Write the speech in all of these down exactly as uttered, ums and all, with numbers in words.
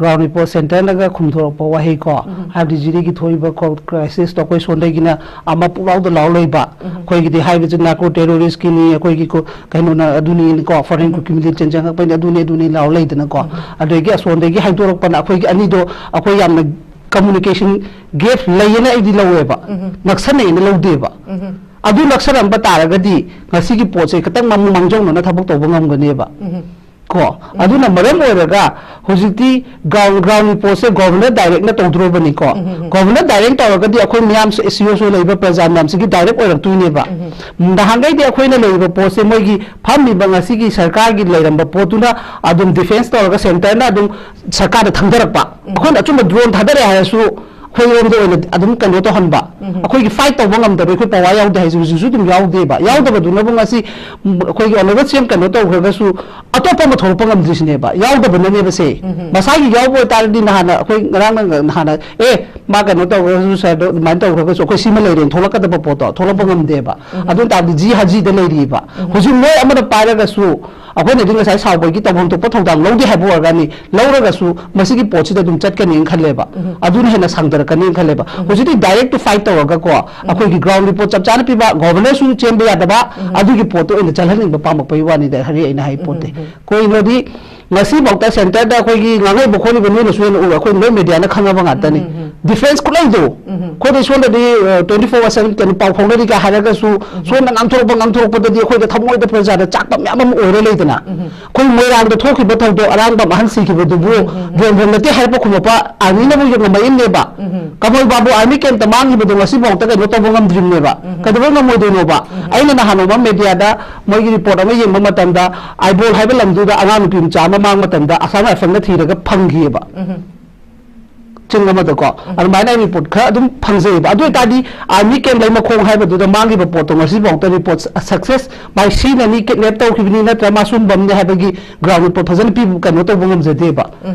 Ground report ꯁꯦꯟꯇꯔꯅꯒ ꯈꯨꯝꯊꯣꯔꯛꯄ ꯋꯥꯍꯩ ꯀꯣ, ꯎꯝ꯫ ꯍꯥꯏꯕꯗꯤ ꯖꯤꯔꯤꯒꯤ ꯊꯣꯛꯏꯕ ꯀ꯭ꯔꯥꯏꯁꯤꯁꯇꯣ ꯑꯩꯈꯣꯏ ꯁꯣꯝꯗꯒꯤꯅ ꯑꯃ ꯄꯨꯛꯂꯥꯎꯗ ꯂꯥꯎ ꯂꯩꯕ, ꯎꯝ꯫ ꯑꯩꯈꯣꯏꯒꯤꯗꯤ ꯍꯥꯏꯕꯁꯤ ꯅꯥꯔꯀꯣ ꯇꯦꯔꯣꯔꯤꯁꯀꯤꯅꯤ, ꯑꯩꯈꯣꯏꯒꯤ ꯀꯣ-, ꯀꯩꯅꯣꯅ ꯑꯗꯨꯅꯤꯀꯣ, ꯐꯣꯔꯦꯟ ꯎꯝ꯫ ꯀ꯭ꯔꯤꯃꯤꯅꯦꯜ ꯆꯦꯟꯖꯜꯂꯛꯄꯩꯅꯤ, ꯑꯗꯨꯅꯤ ꯑꯗꯨꯅꯤ ꯂꯥꯎ ꯂꯩꯗꯅꯀꯣ꯫ ꯎꯝ꯫ ꯑꯗꯒꯤ ꯑꯁꯣꯝꯗꯒꯤ ꯍꯥꯏꯗꯣꯔꯛꯄꯅ ꯑꯩꯈꯣꯏꯒꯤ ꯑꯅꯤꯗꯣ, ꯑꯩꯈꯣꯏ ꯌꯥꯝꯅ ꯀꯝꯃꯨꯅꯤꯀꯦꯁꯟ ꯒꯦꯞ ꯂꯩꯌꯦꯅ ꯑꯩꯗꯤ ꯂꯧꯋꯦꯕ, ꯎꯝ꯫ ꯅꯛꯁꯟꯅꯩꯌꯦꯅ ꯂꯧꯗꯦꯕ꯫ ꯎꯝ꯫ ꯑꯗꯨ ꯅꯛꯁꯜꯂꯝꯕ ꯇꯥꯔꯒꯗꯤ ꯉꯁꯤꯒꯤ ꯄꯣꯠꯁꯦ ꯈꯤꯇꯪ ꯃꯥꯡ-, ꯃꯥꯡꯖꯧꯅꯅ ꯊꯕꯛ ꯇꯧꯕ ꯉꯝꯒꯅꯦꯕ꯫ ꯎꯝ꯫ ꯀꯣ? ꯎꯝ꯫ ꯑꯗꯨꯅ ꯃꯔꯝ ꯑꯣꯏꯔꯒ ꯍꯧꯖꯤꯛꯇꯤ ꯒ꯭ꯔꯥꯎꯟ, ꯒ꯭ꯔꯥꯎꯟ ꯔꯤꯄꯣꯔꯠꯁꯦ ꯒꯣꯚꯔꯅꯔ ꯗꯥꯏꯔꯦꯛꯅ ꯇꯧꯗ꯭ꯔꯣꯕꯅꯤꯀꯣ꯫ ꯎꯝ, ꯎꯝ, ꯎꯝ꯫ ꯒꯣꯚꯔꯅꯔ ꯗꯥꯏꯔꯦꯛ ꯇꯧꯔꯒꯗꯤ ꯑꯩꯈꯣꯏ ꯃꯌꯥꯝ ꯁꯤ ꯑꯣ ꯁꯤ ꯑꯣ ꯂꯩꯔꯤꯕ ꯄ꯭ꯔꯖꯥ ꯃꯌꯥꯝꯁꯤꯒꯤ ꯗꯥꯏꯔꯦꯛ ꯑꯣꯏꯔꯛꯇꯣꯏꯅꯦꯕ꯫ ꯎꯝ, ꯎꯝ꯫ ꯅꯍꯥꯟꯈꯩꯗꯤ ꯑꯩꯈꯣꯏꯅ ꯂꯩꯔꯤꯕ ꯄꯣꯠꯁꯦ ꯃꯣꯏꯒꯤ ꯐꯝꯃꯤꯕ ꯉꯁꯤꯒꯤ ꯁꯔꯀꯥꯔꯒꯤ ꯂꯩꯔꯝꯕ ꯄꯣꯠꯇꯨꯅ ꯑꯗꯨꯝ ꯗꯤꯐꯦꯟꯁ ꯇꯧꯔꯒ ꯁꯦꯟꯇꯔꯅ ꯑꯗꯨꯝ ꯁꯔꯀꯥꯔꯗ ꯊꯪꯗꯔꯛꯄ꯫ ꯎꯝ꯫ ꯑꯩꯈꯣꯏꯅ ꯑꯆꯨꯝꯕ ꯗ꯭ꯔꯣꯟ ꯊꯥꯗꯔꯛꯑꯦ ꯍꯥꯏꯔꯁꯨ ꯑꯩꯈꯣꯏꯔꯣꯝꯗ ꯑꯣꯏꯅ ꯑꯗꯨꯝ ꯀꯩꯅꯣ ꯇꯧꯍꯟꯕ꯫ ꯎꯝ꯫ ꯑꯩꯈꯣꯏꯒꯤ ꯐꯥꯏꯠ ꯇꯧꯕ ꯉꯝꯗꯕ, ꯑꯩꯈꯣꯏ ꯄꯋꯥꯔ ꯌꯥꯎꯗꯦ ꯍꯥꯏꯁꯦ ꯍꯧꯖꯤꯛꯁꯨ ꯑꯗꯨꯝ ꯌꯥꯎꯗꯦꯕ꯫ ꯌꯥꯎꯗꯕꯗꯨꯅꯕꯨ ꯉꯁꯤ, ꯎꯝ, ꯑꯩꯈꯣꯏꯒꯤ ꯑꯣꯅꯔꯦꯕꯜ ꯁꯤ ꯑꯦꯝ ꯀꯩꯅꯣ ꯇꯧꯈ꯭ꯔꯒꯁꯨ ꯑꯇꯣꯞꯄ ꯑꯃ ꯊꯣꯛꯂꯛꯄ ꯉꯝꯗ꯭ꯔꯤꯁꯤꯅꯦꯕ, ꯌꯥꯎꯗꯕꯅꯅꯦꯕ ꯁꯦ꯫ ꯎꯝ꯫ ꯃꯁꯥꯒꯤ ꯌꯥꯎꯕ ꯑꯣꯏꯇꯥꯔꯗꯤ ꯅꯍꯥꯟꯅ ꯑꯩꯈꯣꯏ ꯉꯔꯥꯡꯅ ꯅꯍꯥꯟꯅ, "ꯑꯦ, ꯃꯥ ꯀꯩꯅꯣ ꯇꯧꯈ꯭ꯔꯒꯁꯨ ꯁꯔꯗꯣ ꯑꯗꯨꯃꯥꯏꯅ ꯇꯧꯈ꯭ꯔꯒꯁꯨ ꯑꯩꯈꯣꯏ ꯁꯤꯃ ꯂꯩꯔꯦꯅ" ꯊꯣꯛꯂꯛꯀꯗꯕ ꯄꯣꯠꯇꯣ ꯊꯣꯛꯂꯛꯄ ꯉꯝꯗꯦꯕ꯫ ꯎꯝ꯫ ꯑꯗꯨ ꯑꯣꯏ ꯇꯥꯔꯗꯤ ꯖꯤ ꯍꯥꯖꯤꯗ ꯂꯩꯔꯤꯕ꯫ ꯎꯝ꯫ ꯍꯧꯖꯤꯛ ꯃꯣꯏ ꯑꯃꯅ ꯄꯥꯏꯔꯒꯁꯨ ꯑꯩꯈꯣꯏꯅꯗꯤ ꯉꯁꯥꯏ ꯁꯥꯎꯕꯒꯤ ꯇꯧꯐꯝ ꯊꯣꯛꯄ ꯊꯧꯗꯥꯡ ꯂꯧꯗꯦ ꯍꯥꯏꯕ ꯑꯣꯏꯔꯒꯅꯤ, ꯂꯧꯔꯒꯁꯨ ꯃꯁꯤꯒꯤ ꯄꯣꯠꯁꯤꯗ ꯑꯗꯨꯝ ꯆꯠꯀꯅꯤꯅ ꯈꯜꯂꯦꯕ꯫ ꯎꯝ꯫ ꯑꯗꯨꯅ ꯍꯦꯟꯅ ꯁꯥꯡꯗꯔꯛꯀꯅꯤꯅ ꯈꯜꯂꯦꯕ꯫ ꯎꯝ꯫ ꯍꯧꯖꯤꯛꯇꯤ ꯗꯥꯏꯔꯦꯛ ꯇꯨ ꯐꯥꯏꯠ ꯇꯧꯔꯒꯀꯣ, ꯎꯝ꯫ ꯑꯩꯈꯣꯏꯒꯤ ꯒ꯭ꯔꯥꯎꯟ ꯔꯤꯄꯣꯔꯠ ꯆꯞ ꯆꯥꯅ ꯄꯤꯕ, ꯒꯣꯚꯔꯅꯔꯁꯨ ꯆꯦꯟꯕ ꯌꯥꯗꯕ, ꯎꯝ꯫ ꯑꯗꯨꯒꯤ ꯄꯣꯠꯇꯣ ꯑꯣꯏꯅ ꯆꯠꯍꯟꯅꯤꯡꯕ ꯄꯥꯝꯃꯛꯄꯒꯤ ꯋꯥꯅꯤꯗ, ꯍꯥꯏꯔꯤ ꯑꯩꯅ ꯍꯥꯏ ꯎꯝ, ꯄꯣꯠꯇꯤ꯫ ꯎꯝ, ꯎꯝ꯫ ꯀꯩꯅꯣꯗꯤ ꯉꯁꯤꯐꯥꯎꯗ ꯁꯦꯟꯇꯔꯗ ꯑꯩꯈꯣꯏꯒꯤ ꯉꯥꯡꯅꯕ ꯈꯣꯠꯂꯤꯕ ꯅꯣꯏꯅꯁꯨ ꯍꯦꯟꯅ ꯎꯔꯣ, ꯑꯩꯈꯣꯏ ꯂꯣꯏ ꯃꯦꯗꯤꯌꯥꯅ ꯈꯪꯉꯕ ꯉꯥꯛꯇꯅꯤ꯫ ꯎꯝ, ꯎꯝ, ꯎꯝ꯫ ꯗꯤꯐꯦꯟꯁ ꯈꯨꯠꯂꯩꯗꯣ, ꯎꯝ, ꯎꯝ꯫ ꯑꯩꯈꯣꯏꯗꯤ ꯁꯣꯝꯗꯗꯤ, ꯑ, twenty four by seven ꯀꯩꯅꯣ ꯄꯥꯎ ꯐꯥꯎꯅꯔꯤꯒ ꯍꯥꯏꯔꯒꯁꯨ, ꯎꯝ, ꯎꯝ꯫ ꯁꯣꯝꯗ ꯉꯥꯡꯊꯣꯔꯛꯄ, ꯉꯥꯡꯊꯣꯔꯛꯄꯗꯗꯤ ꯑꯩꯈꯣꯏꯗ ꯊꯃꯣꯏꯗ ꯄ꯭ꯔꯖꯥꯗ ꯆꯥꯛꯄ ꯃꯌꯥꯝ ꯑꯃ ꯑꯣꯏꯔ ꯂꯩꯗꯅ꯫ ꯎꯝ, ꯎꯝ꯫ ꯑꯩꯈꯣꯏ ꯃꯣꯏꯔꯥꯡꯗ ꯊꯣꯛꯈꯤꯕ ꯊꯧꯗꯣꯛ, ꯑꯔꯥꯡꯕꯝ ꯑꯍꯟ ꯁꯤꯈꯤꯕꯗꯨꯕꯨ ꯎꯝ, ꯎꯝ, ꯎꯝ꯫ ꯗ꯭ꯔꯣꯟ ꯗ꯭ꯔꯣꯟ ꯅꯠꯇꯦ ꯍꯥꯏꯔꯛꯄ ꯈꯨꯝꯃꯛꯄ ꯑꯥꯔꯃꯤꯅꯕꯨ ꯌꯦꯡꯉꯝꯃꯛꯏꯅꯦꯕ꯫ ꯎꯝ, ꯎꯝ꯫ ꯀꯃꯜ ꯕꯥꯕꯨ ꯑꯥꯔꯃꯤ ꯀꯦꯝꯇ ꯃꯥꯡꯈꯤꯕꯗꯣ ꯉꯁꯤꯐꯥꯎꯗ ꯀꯩꯅꯣ ꯇꯧꯕ ꯉꯝꯗ꯭ꯔꯤꯕꯅꯦꯕ꯫ ꯎꯝ, ꯎꯝ꯫ ꯀꯩꯗꯧꯕꯩ ꯉꯝꯃꯣꯏꯗꯣꯏꯅꯣꯕ? ꯎꯝ, ꯎꯝ꯫ ꯑꯩꯅ ꯅꯍꯥꯟ ꯅꯣꯡꯃ ꯃꯦꯗꯤꯌꯥꯗ ꯃꯣꯏꯒꯤ ꯔꯤꯄꯣꯔꯠ ꯑꯃ ꯌꯦꯡꯕ ꯃꯇꯝꯗ, ꯑꯥꯏꯕꯣꯜ ꯍꯥꯏꯕ ꯂꯝꯗꯨꯗ ꯑꯉꯥꯡ ꯅꯨꯄꯤ ꯃꯆꯥ ꯑꯃ ꯃꯥꯡꯕ ꯃꯇꯝꯗ ꯑꯁꯥꯝ ꯔꯥꯏꯐꯜꯅ ꯊꯤꯔꯒ ꯐꯪꯈꯤꯑꯕ꯫ ꯎꯝ꯫ ꯆꯤꯡ ꯑꯃꯗꯀꯣ꯫ ꯎꯝ꯫ ꯑꯗꯨꯃꯥꯏꯅ ꯑꯩ ꯔꯤꯄꯣꯔꯠ ꯈꯔ ꯑꯗꯨꯝ ꯐꯪꯖꯩꯑꯕ꯫ ꯑꯗꯨ ꯑꯣꯏꯇꯥꯔꯗꯤ ꯑꯥꯔꯃꯤ ꯀꯦꯝ ꯂꯩꯃꯈꯣꯡ ꯍꯥꯏꯕꯗꯨꯗ ꯃꯥꯡꯈꯤꯕ ꯄꯣꯠꯇꯣ ꯉꯁꯤꯐꯥꯎꯗ ꯔꯤꯄꯣꯔꯠ ꯁꯛꯁꯦꯁ ꯕꯥꯏ ꯁꯤꯅꯅꯤ, ꯀꯤꯗꯅꯦꯞ ꯇꯧꯈꯤꯕꯅꯤ ꯅꯠꯇ꯭ꯔꯒ ꯃꯥ ꯁꯨꯝꯕꯝꯅꯤ ꯍꯥꯏꯕꯒꯤ ꯒ꯭ꯔꯥꯎꯟ ꯔꯤꯄꯣꯔꯠ ꯐꯖꯅ ꯄꯤꯕ, ꯀꯩꯅꯣ ꯇꯧꯕ ꯉꯝꯖꯗꯦꯕ꯫ ꯎꯝ꯫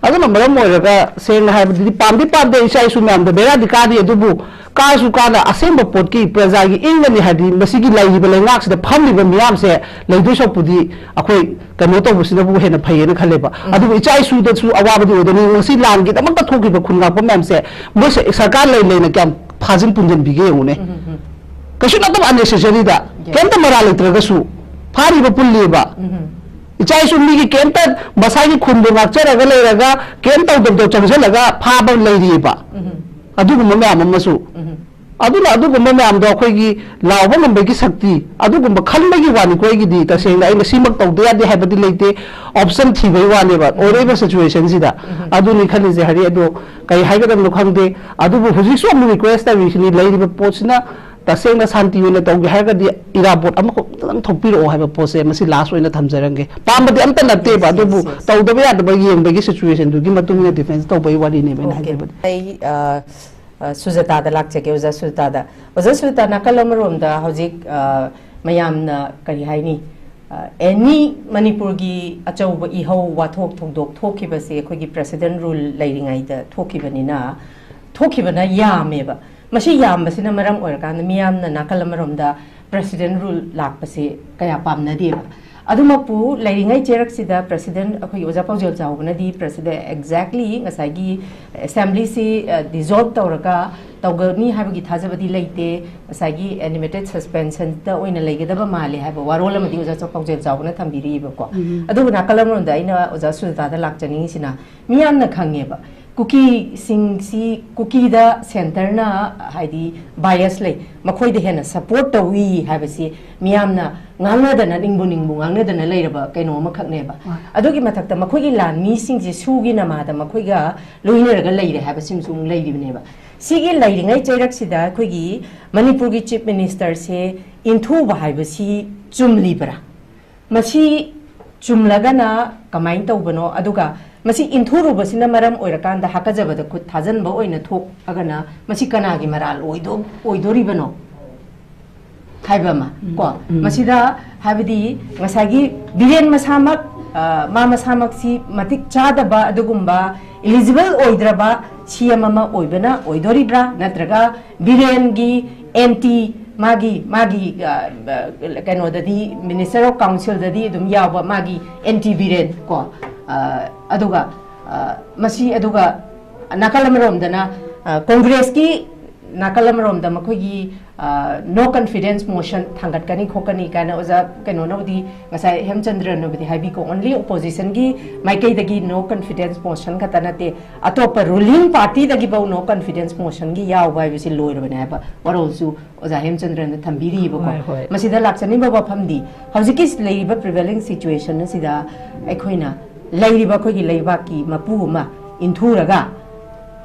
ꯑꯗꯨꯅ ꯃꯔꯝ ꯑꯣꯏꯔꯒ ꯁꯦꯡꯅ ꯍꯥꯏꯕꯗꯗꯤ ꯄꯥꯝꯗꯤ ꯄꯥꯝꯗꯦ ꯏꯆꯥ ꯏꯁꯨ ꯃꯌꯥꯝꯗ ꯕꯦꯔꯥꯗꯤ ꯀꯥꯔꯤ, ꯑꯗꯨꯕꯨ ꯇꯥꯔꯁꯨ ꯀꯥꯟꯅ ꯑꯁꯦꯡꯕ ꯄꯣꯠꯀꯤ ꯄ꯭ꯔꯖꯥꯒꯤ ꯏꯪꯒꯅꯤ ꯍꯥꯏꯗꯤ ꯃꯁꯤꯒꯤ ꯂꯩꯔꯤꯕ ꯂꯩꯉꯥꯛꯁꯤꯗ ꯐꯝꯂꯤꯕ ꯃꯤꯌꯥꯝꯁꯦ ꯂꯩꯗꯣꯏ ꯁꯔꯨꯛꯄꯨꯗꯤ ꯑꯩꯈꯣꯏ ꯀꯩꯅꯣ ꯇꯧꯕꯁꯤꯅꯕꯨ ꯍꯦꯟꯅ ꯐꯩꯌꯦꯅ ꯈꯜꯂꯦꯕ꯫ ꯑꯗꯨꯕꯨ ꯏꯆꯥ ꯏꯁꯨꯗꯁꯨ ꯑꯋꯥꯕꯗꯤ ꯑꯣꯏꯗꯣꯏꯅꯤ꯫ ꯉꯁꯤ ꯂꯥꯟꯒꯤꯗꯃꯛꯇ ꯊꯣꯛꯈꯤꯕ ꯈꯨꯟ ꯉꯥꯛꯄ ꯃꯌꯥꯝꯁꯦ ꯃꯣꯏ ꯁ-, ꯁꯔꯀꯥꯔ ꯂꯩ ꯂꯩꯅ ꯀꯌꯥꯝ ꯐꯥꯖꯤꯟ ꯄꯨꯟꯁꯤꯟꯕꯤꯒꯦ ꯌꯦꯡꯉꯨꯅꯦ꯫ ꯀꯩꯁꯨ ꯅꯠꯇꯕ unnecessary ꯗ ꯀꯩꯝꯇ ꯃꯔꯥ ꯂꯩꯇ꯭ꯔꯒꯁꯨ ꯐꯥꯔꯤꯕ ꯄꯨꯜꯂꯤꯕ꯫ ꯏꯆꯥ ꯏꯁꯨ ꯃꯤꯒꯤ ꯀꯩꯝꯇ ꯃꯁꯥꯒꯤ ꯈꯨꯟꯗꯣ ꯉꯥꯛꯆꯔꯒ ꯂꯩꯔꯒ ꯀꯩꯝ ꯇꯧꯗꯕꯗꯣ ꯆꯪꯁꯤꯜꯂꯒ ꯐꯥꯕ ꯂꯩꯔꯤꯑꯕ꯫ ꯑꯗꯨꯒꯨꯝꯕ ꯃꯌꯥꯝ ꯑꯃꯁꯨ꯫ ꯑꯗꯨꯅ ꯑꯗꯨꯒꯨꯝꯕ ꯃꯌꯥꯝꯗꯣ ꯑꯩꯈꯣꯏꯒꯤ ꯂꯥꯎꯕ ꯉꯝꯕꯒꯤ ꯁꯛꯇꯤ, ꯑꯗꯨꯒꯨꯝꯕ ꯈꯟꯕꯒꯤ ꯋꯥꯅꯤꯀꯣ꯫ ꯑꯩꯒꯤꯗꯤ ꯇꯁꯦꯡꯅ ꯑꯩꯅ ꯁꯤꯃꯛ ꯇꯧꯗ ꯌꯥꯗꯦ ꯍꯥꯏꯕꯗꯤ ꯂꯩꯇꯦ꯫ Option ꯊꯤꯕꯒꯤ ꯋꯥꯅꯦꯕ ꯑꯣꯏꯔꯛꯏꯕ situation ꯁꯤꯗ꯫ ꯑꯗꯨꯅꯤ ꯈꯜꯂꯤꯁꯦ ꯍꯥꯏꯗꯤ꯫ ꯑꯗꯣ ꯀꯩ ꯍꯥꯏꯒꯗꯕꯅꯣ ꯈꯪꯗꯦ꯫ ꯑꯗꯨꯕꯨ ꯍꯧꯖꯤꯛꯁꯨ ꯑꯃꯨꯛ request ꯇꯧꯔꯤꯁꯤꯅꯤ, ꯂꯩꯔꯤꯕ ꯄꯣꯠꯁꯤꯅ ꯇꯁꯦꯡꯅ ꯁꯥꯟꯇꯤ ꯑꯣꯏꯅ ꯇꯧꯒꯦ ꯍꯥꯏꯔꯒꯗꯤ ꯏꯔꯥꯕꯣꯠ ꯑꯃꯈꯛꯇꯪ ꯊꯣꯛꯄꯤꯔꯛꯑꯣ ꯍꯥꯏꯕ ꯄꯣꯠꯁꯦ ꯃꯁꯤ last ꯑꯣꯏꯅ ꯊꯝꯖꯔꯝꯒꯦ꯫ ꯄꯥꯝꯕꯗꯤ ꯑꯝꯇ ꯅꯠꯇꯦꯕ, yes, ꯑꯗꯨꯕꯨ yes, yes, ꯇꯧꯗꯕ ꯌꯥꯗꯕ ꯌꯦꯡꯕꯒꯤ situation ꯗꯨꯒꯤ ꯃꯇꯨꯡ ꯏꯟꯅ defence ꯇꯧꯕꯒꯤ ꯋꯥꯔꯤꯅꯦꯕ ꯑꯩꯅ Okay. ꯍꯥꯏꯖꯕꯗꯤ꯫ ꯑꯩ, ꯑ, ꯑ, ꯁꯨꯖꯇꯥꯗ ꯂꯥꯛꯆꯒꯦ, ꯑꯣꯖꯥ ꯁꯨꯖꯇꯥꯗ꯫ ꯑꯣꯖꯥ ꯁꯨꯖꯇꯥ, ꯅꯥꯀꯜ ꯑꯃꯔꯣꯝꯗ ꯍꯧꯖꯤꯛ, ꯑ, ꯃꯌꯥꯝꯅ ꯀꯔꯤ ꯍꯥꯏꯅꯤ, ꯑ, any ꯃꯅꯤꯄꯨꯔꯒꯤ ꯑꯆꯧꯕ ꯏꯍꯧ ꯋꯥꯊꯣꯛ ꯊꯧꯗꯣꯛ ꯊꯣꯛꯈꯤꯕꯁꯦ ꯑꯩꯈꯣꯏꯒꯤ President Rule ꯂꯩꯔꯤꯉꯩꯗ ꯊꯣꯛꯈꯤꯕꯅꯤꯅ, ꯊꯣꯛꯈꯤꯕꯅ ꯌꯥꯝꯃꯦꯕ꯫ ꯃꯁꯤ ꯌꯥꯝꯕꯁꯤꯅ ꯃꯔꯝ ꯑꯣꯏꯔꯀꯥꯟꯗ ꯃꯤꯌꯥꯝꯅ ꯅꯥꯀꯜ ꯑꯃꯔꯣꯝꯗ President Rule ꯂꯥꯛꯄꯁꯦ ꯀꯌꯥ ꯄꯥꯝꯅꯗꯦꯕ꯫ ꯑꯗꯨꯃꯛꯄꯨ ꯂꯩꯔꯤꯉꯩ ꯆꯩꯔꯛꯁꯤꯗ President ꯑꯩꯈꯣꯏꯒꯤ ꯑꯣꯖꯥ ꯄꯥꯎꯖꯦꯜ ꯆꯥꯎꯕꯅꯗꯤ President exactly ꯉꯁꯥꯏꯒꯤ Assembly ꯁꯤ, ꯑ, dissolve ꯇꯧꯔꯒ ꯇꯧꯒꯅꯤ ꯍꯥꯏꯕꯒꯤ ꯊꯥꯖꯕꯗꯤ ꯂꯩꯇꯦ꯫ ꯉꯁꯥꯏꯒꯤ animated suspension ꯗ ꯑꯣꯏꯅ ꯂꯩꯒꯗꯕ ꯃꯥꯜꯂꯦ ꯍꯥꯏꯕ ꯋꯥꯔꯣꯜ ꯑꯃꯗꯤ ꯑꯣꯖꯥ ꯄꯥꯎꯖꯦꯜ ꯆꯥꯎꯕꯅ ꯊꯝꯕꯤꯔꯤꯕꯀꯣ꯫ ꯑꯗꯨꯕꯨ ꯅꯥꯀꯜ ꯑꯃꯔꯣꯝꯗ ꯑꯩꯅ ꯑꯣꯖꯥ ꯁꯨꯖꯇꯥꯗ ꯂꯥꯛꯆꯅꯤꯡꯉꯤꯁꯤꯅ, ꯃꯤꯌꯥꯝꯅ ꯈꯪꯉꯦꯕ ꯀꯨꯀꯤꯁꯤꯡꯁꯤ, ꯀꯨꯀꯤꯗ centre ꯅ ꯍꯥꯏꯗꯤ bias ꯂꯩ, ꯃꯈꯣꯏꯗ ꯍꯦꯟꯅ support ꯇꯧꯏ ꯍꯥꯏꯕꯁꯤ ꯃꯤꯌꯥꯝꯅ ꯉꯥꯡꯅꯗꯅ, ꯅꯤꯡꯕꯨ ꯅꯤꯡꯕꯨ ꯉꯥꯡꯅꯗꯅ ꯂꯩꯔꯕ ꯀꯩꯅꯣ ꯑꯃꯈꯛꯅꯦꯕ꯫ ꯑꯗꯨꯒꯤ ꯃꯊꯛꯇ ꯃꯈꯣꯏꯒꯤ ꯂꯥꯟꯃꯤꯁꯤꯡꯁꯦ ꯁꯨꯒꯤ ꯅꯃꯥꯗ ꯃꯈꯣꯏꯒ ꯂꯣꯏꯅꯔꯒ ꯂꯩꯔꯦ ꯍꯥꯏꯕꯁꯤꯃꯁꯨ ꯑꯃꯨꯛ ꯂꯩꯔꯤꯕꯅꯦꯕ꯫ ꯁꯤꯒꯤ ꯂꯩꯔꯤꯉꯩ ꯆꯩꯔꯛꯁꯤꯗ ꯑꯩꯈꯣꯏꯒꯤ ꯃꯅꯤꯄꯨꯔꯒꯤ Chief Minister ꯁꯦ ꯏꯟꯊꯨꯕ ꯍꯥꯏꯕꯁꯤ ꯆꯨꯝꯂꯤꯕ꯭ꯔꯥ? ꯃꯁꯤ ꯆꯨꯝꯂꯒꯅ ꯀꯃꯥꯏꯅ ꯇꯧꯕꯅꯣ? ꯑꯗꯨꯒ ꯃꯁꯤ ꯏꯟꯊꯨꯔꯨꯕꯁꯤꯅ ꯃꯔꯝ ꯑꯣꯏꯔꯀꯥꯟꯗ ꯍꯥꯀꯖꯕꯗ ꯈꯨꯠ ꯊꯥꯖꯟꯕ ꯑꯣꯏꯅ ꯊꯣꯛꯑꯒꯅ ꯃꯁꯤ ꯀꯅꯥꯒꯤ ꯃꯔꯥꯜ ꯑꯣꯏꯗꯣ-, ꯑꯣꯏꯗꯣꯔꯤꯕꯅꯣ ꯍꯥꯏꯕ ꯑꯃ ꯀꯣ꯫ ꯃꯁꯤꯗ ꯍꯥꯏꯕꯗꯤ ꯉꯁꯥꯏꯒꯤ ꯕꯤꯔꯦꯟ ꯃꯁꯥꯃꯛ, ꯑ, ꯃꯥ ꯃꯁꯥꯃꯛꯁꯤ ꯃꯇꯤꯛ ꯆꯥꯗꯕ ꯑꯗꯨꯒꯨꯝꯕ eligible ꯑꯣꯏꯗ꯭ꯔꯕ ꯁꯤ ꯑꯦꯝ ꯑꯃ ꯑꯣꯏꯕꯅ ꯑꯣꯏꯗꯣꯔꯤꯕ꯭ꯔꯥ, ꯅꯠꯇ꯭ꯔꯒ ꯕꯤꯔꯦꯟꯒꯤ ꯑꯦꯟꯇꯤ, ꯃꯥꯒꯤ ꯃꯥꯒꯤ ꯑ, ꯑ, ꯀꯩꯅꯣꯗꯗꯤ, ꯃꯤꯅꯤꯁꯇꯔ ꯑꯣꯐ ꯀꯥꯎꯟꯁꯤꯜꯗꯗꯤ ꯑꯗꯨꯝ ꯌꯥꯎꯕ ꯃꯥꯒꯤ ꯑꯦꯟꯇꯤ ꯕꯤꯔꯦꯟ ꯀꯣ, ꯑ, ꯑꯗꯨꯒ ꯑ, ꯃꯁꯤ, ꯑꯗꯨꯒ ꯅꯥꯀꯜ ꯑꯃꯔꯣꯝꯗꯅ ꯑ, ꯀꯣꯡꯒ꯭ꯔꯦꯁꯀꯤ ꯅꯥꯀꯜ ꯑꯃꯔꯣꯝꯗ ꯃꯈꯣꯏꯒꯤ ꯅꯣ ꯀꯟꯐꯤꯗꯦꯟꯁ ꯃꯣꯁꯟ ꯊꯥꯡꯒꯠꯀꯅꯤ ꯈꯣꯠꯀꯅꯤ ꯀꯥꯏꯅ ꯑꯣꯖꯥ ꯀꯩꯅꯣꯅꯕꯨꯗꯤ, ꯉꯁꯥꯏ ꯍꯦꯝꯆꯟꯗ꯭ꯔꯅꯕꯨꯗꯤ ꯍꯥꯏꯕꯤꯀꯣ, ꯑꯣꯟꯂꯤ ꯑꯣꯄꯣꯖꯤꯁꯟꯒꯤ ꯃꯥꯏꯀꯩꯗꯒꯤ ꯅꯣ ꯀꯟꯐꯤꯗꯦꯟꯁ ꯃꯣꯁꯟ ꯈꯛꯇ ꯅꯠꯇꯦ, ꯑꯇꯣꯞꯄ ꯔꯨꯂꯤꯡ ꯄꯥꯔꯇꯤꯗꯒꯤꯐꯥꯎ ꯅꯣ ꯀꯟꯐꯤꯗꯦꯟꯁ ꯃꯣꯁꯟꯒꯤ ꯌꯥꯎꯕ ꯍꯥꯏꯕꯁꯤ ꯂꯣꯏꯔꯕꯅꯦ ꯍꯥꯏꯕ ꯋꯥꯔꯣꯜꯁꯨ ꯑꯣꯖꯥ ꯍꯦꯝꯆꯟꯗ꯭ꯔꯅ ꯊꯝꯕꯤꯔꯤꯕꯀꯣ꯫ ꯍꯣꯏ, ꯍꯣꯏ꯫ ꯃꯁꯤꯗ ꯂꯥꯛꯆꯅꯤꯡꯕ ꯋꯥꯐꯝꯗꯤ, ꯍꯧꯖꯤꯛꯀꯤ ꯂꯩꯔꯤꯕ ꯄ꯭ꯔꯤꯚꯦꯂꯤꯡ ꯁꯤꯆꯨꯋꯦꯁꯟ ꯑꯁꯤꯗ ꯑꯩꯈꯣꯏꯅ ꯂꯩꯔꯤꯕ ꯑꯩꯈꯣꯏꯒꯤ ꯂꯩꯕꯥꯛꯀꯤ ꯃꯄꯨ ꯑꯃ ꯏꯟꯊꯨꯔꯒ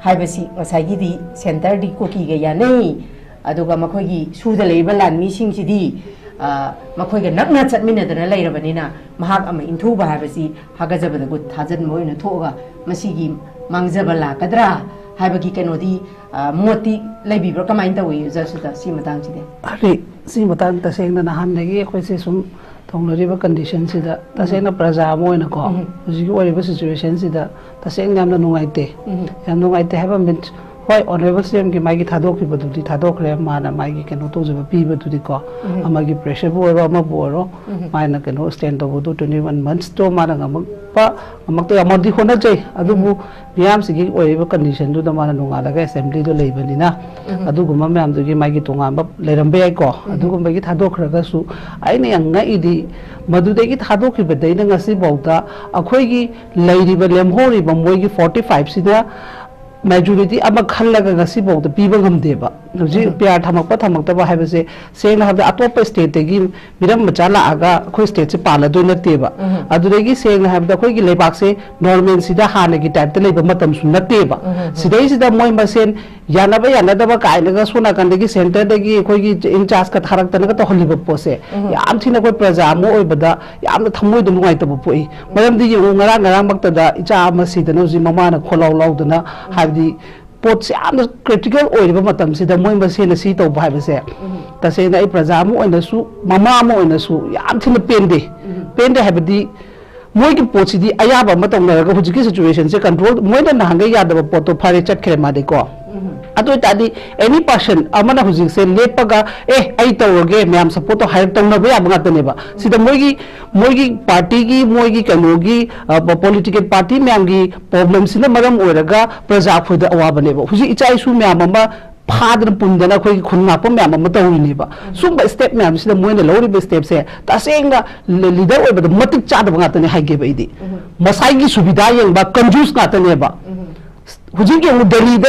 ꯍꯥꯏꯕꯁꯤ, ꯉꯁꯥꯏꯒꯤꯗꯤ ꯁꯦꯟꯇꯔꯗꯤ ꯀꯨꯀꯤꯒ ꯌꯥꯅꯩ, ꯑꯗꯨꯒ ꯃꯈꯣꯏꯒꯤ ꯁꯨꯗ ꯂꯩꯔꯤꯕ ꯂꯥꯟꯃꯤꯁꯤꯡꯁꯤꯗꯤ, ꯑ, ꯃꯈꯣꯏꯒ ꯅꯛꯅ ꯆꯠꯃꯤꯟꯅꯗꯅ ꯂꯩꯔꯕꯅꯤꯅ, ꯃꯍꯥꯛ ꯑꯃ ꯏꯟꯊꯨꯕ ꯍꯥꯏꯕꯁꯤ ꯍꯥꯒꯠꯆꯕꯗ ꯒꯨꯠ ꯊꯥꯖꯤꯟꯕ ꯑꯣꯏꯅ ꯊꯣꯛꯑꯒ ꯃꯁꯤꯒꯤ ꯃꯥꯡꯖꯕ ꯂꯥꯛꯀꯗ꯭ꯔꯥ ꯍꯥꯏꯕꯒꯤ ꯀꯩꯅꯣꯗꯤ, ꯑ, ꯃꯣꯠꯇꯤ ꯂꯩꯕꯤꯕ꯭ꯔꯥ? ꯀꯃꯥꯏꯅ ꯇꯧꯏ, ꯑꯣꯖꯥ ꯁꯨꯗ, ꯁꯤ ꯃꯇꯥꯡꯁꯤꯗꯤ? ꯑꯗꯩ ꯁꯤ ꯃꯇꯥꯡ ꯇꯁꯦꯡꯅ ꯅꯍꯥꯟꯗꯒꯤ ꯑꯩꯈꯣꯏꯁꯦ ꯁꯨꯝ ꯇꯧꯅꯔꯤꯕ ꯀꯟꯗꯤꯁꯟꯁꯤꯗ ꯇꯁꯦꯡꯅ ꯄ꯭ꯔꯖꯥ ꯑꯃ ꯑꯣꯏꯅꯀꯣ, ꯎꯝ꯫ ꯍꯧꯖꯤꯛꯀꯤ ꯑꯣꯏꯔꯤꯕ ꯁꯤꯆꯨꯋꯦꯁꯟꯁꯤꯗ ꯇꯁꯦꯡꯅ ꯌꯥꯝꯅ ꯅꯨꯡꯉꯥꯏꯇꯦ꯫ ꯎꯝ꯫ ꯌꯥꯝ ꯅꯨꯡꯉꯥꯏꯇꯦ ꯍꯥꯏꯕ ꯃꯤꯟꯁ, ꯍꯣꯏ, ꯑꯣꯅꯔꯦꯕꯜ ꯁꯤ ꯑꯦꯝꯒꯤ ꯃꯥꯒꯤ ꯊꯥꯗꯣꯛꯈꯤꯕꯗꯨꯗꯤ ꯊꯥꯗꯣꯛꯈ꯭ꯔꯦ, ꯃꯥꯅ ꯃꯥꯒꯤ ꯀꯩꯅꯣ ꯇꯧꯖꯕ ꯄꯤꯕꯗꯨꯗꯤꯀꯣ, ꯎꯝ꯫ ꯑꯃꯒꯤ ꯄ꯭ꯔꯦꯁꯔꯕꯨ ꯑꯣꯏꯔꯣ, ꯑꯃꯕꯨ ꯑꯣꯏꯔꯣ, ꯎꯝ꯫ ꯃꯥꯅ ꯀꯩꯅꯣ ꯁ꯭ꯇꯦꯟ ꯇꯧꯕꯗꯣ ꯇ꯭ꯋꯦꯟꯇꯤ ꯋꯥꯟ ꯃꯟꯁꯇꯣ ꯃꯥꯅ ꯉꯝꯃꯛꯄ, ꯉꯝꯃꯛꯇ ꯌꯥꯝꯃꯗꯤ ꯍꯣꯠꯅꯖꯩ, ꯑꯗꯨꯕꯨ ꯎꯝ꯫ ꯃꯤꯌꯥꯝꯁꯤꯒꯤ ꯑꯣꯏꯔꯤꯕ ꯀꯟꯗꯤꯁꯟꯗꯨꯗ ꯃꯥꯅ ꯅꯣꯡꯉꯥꯜꯂꯒ ꯑꯦꯁꯦꯝꯕ꯭ꯂꯤꯗꯣ ꯂꯩꯕꯅꯤꯅ, ꯎꯝ꯫ ꯑꯗꯨꯒꯨꯝꯕ ꯃꯌꯥꯝꯗꯨꯒꯤ ꯃꯥꯒꯤ ꯇꯣꯉꯥꯟꯕ ꯂꯩꯔꯝꯕ ꯌꯥꯏꯀꯣ, ꯎꯝ꯫ ꯑꯗꯨꯒꯨꯝꯕꯒꯤ ꯊꯥꯗꯣꯛꯈ꯭ꯔꯒꯁꯨ ꯑꯩꯅ ꯌꯥꯝ ꯉꯛꯏꯗꯤ, ꯃꯗꯨꯗꯒꯤ ꯊꯥꯗꯣꯛꯈꯤꯕꯗꯩꯅ ꯉꯁꯤꯐꯥꯎꯗ ꯑꯩꯈꯣꯏꯒꯤ ꯂꯩꯔꯤꯕ, ꯂꯦꯝꯍꯧꯔꯤꯕ ꯃꯣꯏꯒꯤ ꯐꯣꯔꯇꯤ ꯐꯥꯏꯚꯁꯤꯅ ꯃꯦꯖꯣꯔꯤꯇꯤ ꯑꯃ ꯈꯜꯂꯒ ꯉꯁꯤꯐꯥꯎꯗ ꯄꯤꯕ ꯉꯝꯗꯦꯕ꯫ ꯍꯧꯖꯤꯛ ꯎꯝ꯫ ꯄꯤ ꯑꯥꯔ ꯊꯝꯃꯛꯄ ꯊꯝꯃꯛꯇꯕ ꯍꯥꯏꯕꯁꯦ, ꯁꯦꯡꯅ ꯍꯥꯏꯕꯗ, ꯑꯇꯣꯞꯄ ꯁ꯭ꯇꯦꯠꯇꯒꯤ ꯃꯤꯔꯝ ꯃꯆꯥ ꯂꯥꯛꯑꯒ ꯑꯩꯈꯣꯏ ꯁ꯭ꯇꯦꯠꯁꯦ ꯄꯥꯜꯂꯗꯣꯏ ꯅꯠꯇꯦꯕ꯫ ꯎꯝ꯫ ꯑꯗꯨꯗꯒꯤ ꯁꯦꯡꯅ ꯍꯥꯏꯕꯗ ꯑꯩꯈꯣꯏꯒꯤ ꯂꯩꯕꯥꯛꯁꯦ ꯅꯣꯔꯃꯦꯜꯁꯤꯗ ꯍꯥꯟꯅꯒꯤ ꯇꯥꯏꯞꯇ ꯂꯩꯕ ꯃꯇꯝꯁꯨ ꯅꯠꯇꯦꯕ꯫ ꯎꯝ꯫ ꯁꯤꯗꯩꯁꯤꯗ ꯃꯣꯏ ꯃꯁꯦꯟ ꯌꯥꯅꯕ ꯌꯥꯅꯗꯕ ꯀꯥꯏꯅꯒ ꯁꯣꯝ ꯅꯥꯀꯟꯗꯒꯤ ꯁꯦꯟꯇꯔꯗꯒꯤ ꯑꯩꯈꯣꯏꯒꯤ ꯏꯟꯆꯥꯔꯖꯀ ꯊꯥꯔꯛꯇꯅꯒ ꯇꯧꯍꯜꯂꯤꯕ ꯄꯣꯠꯁꯦ, ꯎꯝ꯫ ꯌꯥꯝ ꯊꯤꯅ ꯑꯩꯈꯣꯏ ꯄ꯭ꯔꯖꯥ ꯑꯃ ꯑꯣꯏꯕꯗ ꯌꯥꯝꯅ ꯊꯃꯣꯏꯗ ꯅꯨꯡꯉꯥꯏꯇꯕ ꯄꯣꯛꯏ꯫ ꯃꯔꯝꯗꯤ ꯌꯦꯡꯉꯨ, ꯉꯔꯥꯡ ꯉꯔꯥꯡꯃꯛꯇꯗ ꯏꯆꯥ ꯑꯃ ꯁꯤꯗꯅ ꯍꯧꯖꯤꯛ ꯃꯃꯥꯅ ꯈꯣꯜꯂꯥꯎ ꯂꯥꯎꯗꯅ, ꯍꯥꯏꯕꯗꯤ ꯄꯣꯠꯁꯦ ꯌꯥꯝꯅ ꯀ꯭ꯔꯤꯇꯤꯀꯦꯜ ꯑꯣꯏꯔꯤꯕ ꯃꯇꯝꯁꯤꯗ ꯃꯣꯏ ꯃꯁꯦꯟꯅ ꯁꯤ ꯇꯧꯕ ꯍꯥꯏꯕꯁꯦ, ꯎꯝ꯫ ꯇꯁꯦꯡꯅ ꯑꯩ ꯄ꯭ꯔꯖꯥ ꯑꯃ ꯑꯣꯏꯅꯁꯨ, ꯃꯃꯥ ꯑꯃ ꯑꯣꯏꯅꯁꯨ ꯌꯥꯝ ꯊꯤꯅ ꯄꯦꯟꯗꯦ꯫ ꯎꯝ꯫ ꯄꯦꯟꯗꯦ ꯍꯥꯏꯕꯗꯤ, ꯃꯣꯏꯒꯤ ꯄꯣꯠꯁꯤꯗꯤ ꯑꯌꯥꯕ ꯑꯃ ꯇꯧꯅꯔꯒ ꯍꯧꯖꯤꯛꯀꯤ ꯁꯤꯆꯨꯋꯦꯁꯟꯁꯦ ꯀꯟꯇ꯭ꯔꯣꯜ, ꯃꯣꯏꯅ ꯅꯍꯥꯟꯒꯩ ꯌꯥꯗꯕ ꯄꯣꯠꯇꯣ ꯐꯔꯦ, ꯆꯠꯈ꯭ꯔꯦ ꯃꯥꯗꯤꯀꯣ꯫ ꯑꯗꯨ ꯑꯣꯏꯇꯥꯔꯗꯤ ꯑꯦꯅꯤ ꯄꯥꯔꯁꯟ ꯑꯃꯅ ꯍꯧꯖꯤꯛꯁꯦ ꯂꯦꯞꯄꯒ, "ꯑꯦ, ꯑꯩ ꯇꯧꯔꯒꯦ", ꯃꯌꯥꯝ ꯁꯞꯄꯣꯔꯠ ꯇꯧ ꯍꯥꯏꯔꯒ ꯇꯧꯅꯕ ꯌꯥꯕ ꯉꯥꯛꯇꯅꯦꯕ꯫ ꯁꯤꯗ ꯃꯣꯏꯒꯤ, ꯃꯣꯏꯒꯤ ꯄꯥꯔꯇꯤꯒꯤ, ꯃꯣꯏꯒꯤ ꯀꯩꯅꯣꯒꯤ, ꯑ, ꯄꯣꯂꯤꯇꯤꯀꯦꯜ ꯄꯥꯔꯇꯤ ꯃꯌꯥꯝꯒꯤ ꯄ꯭ꯔꯣꯕ꯭ꯂꯦꯝꯁꯤꯅ ꯃꯔꯝ ꯑꯣꯏꯔꯒ ꯄ꯭ꯔꯖꯥ ꯑꯩꯈꯣꯏꯗ ꯑꯋꯥꯕꯅꯦꯕ꯫ ꯍꯧꯖꯤꯛ ꯏꯆꯥ ꯏꯁꯨ ꯃꯌꯥꯝ ꯑꯃ ꯐꯥꯗꯅ ꯄꯨꯟꯗꯅ ꯑꯩꯈꯣꯏꯒꯤ ꯈꯨꯟ ꯉꯥꯛꯄ ꯃꯌꯥꯝ ꯑꯃ ꯇꯧꯔꯤꯅꯦꯕ꯫ ꯁꯨꯝꯕ ꯁ꯭ꯇꯦꯞ ꯃꯌꯥꯝꯁꯤꯗ ꯃꯣꯏꯅ ꯂꯧꯔꯤꯕ ꯁ꯭ꯇꯦꯞꯁꯦ ꯇꯁꯦꯡꯅ ꯂꯤ-, ꯂꯤꯗꯔ ꯑꯣꯏꯕꯗ ꯃꯇꯤꯛ ꯆꯥꯗꯕ ꯉꯥꯛꯇꯅꯦ ꯍꯥꯏꯒꯦꯕ ꯑꯩꯗꯤ꯫ ꯃꯁꯥꯒꯤ ꯁꯨꯕꯤꯗꯥ ꯌꯦꯡꯕ ꯀꯟꯖꯨꯁ ꯉꯥꯛꯇꯅꯦꯕ꯫ ꯍꯧꯖꯤꯛ ꯌꯦꯡꯉꯨ, ꯗꯦꯜꯂꯤꯗ,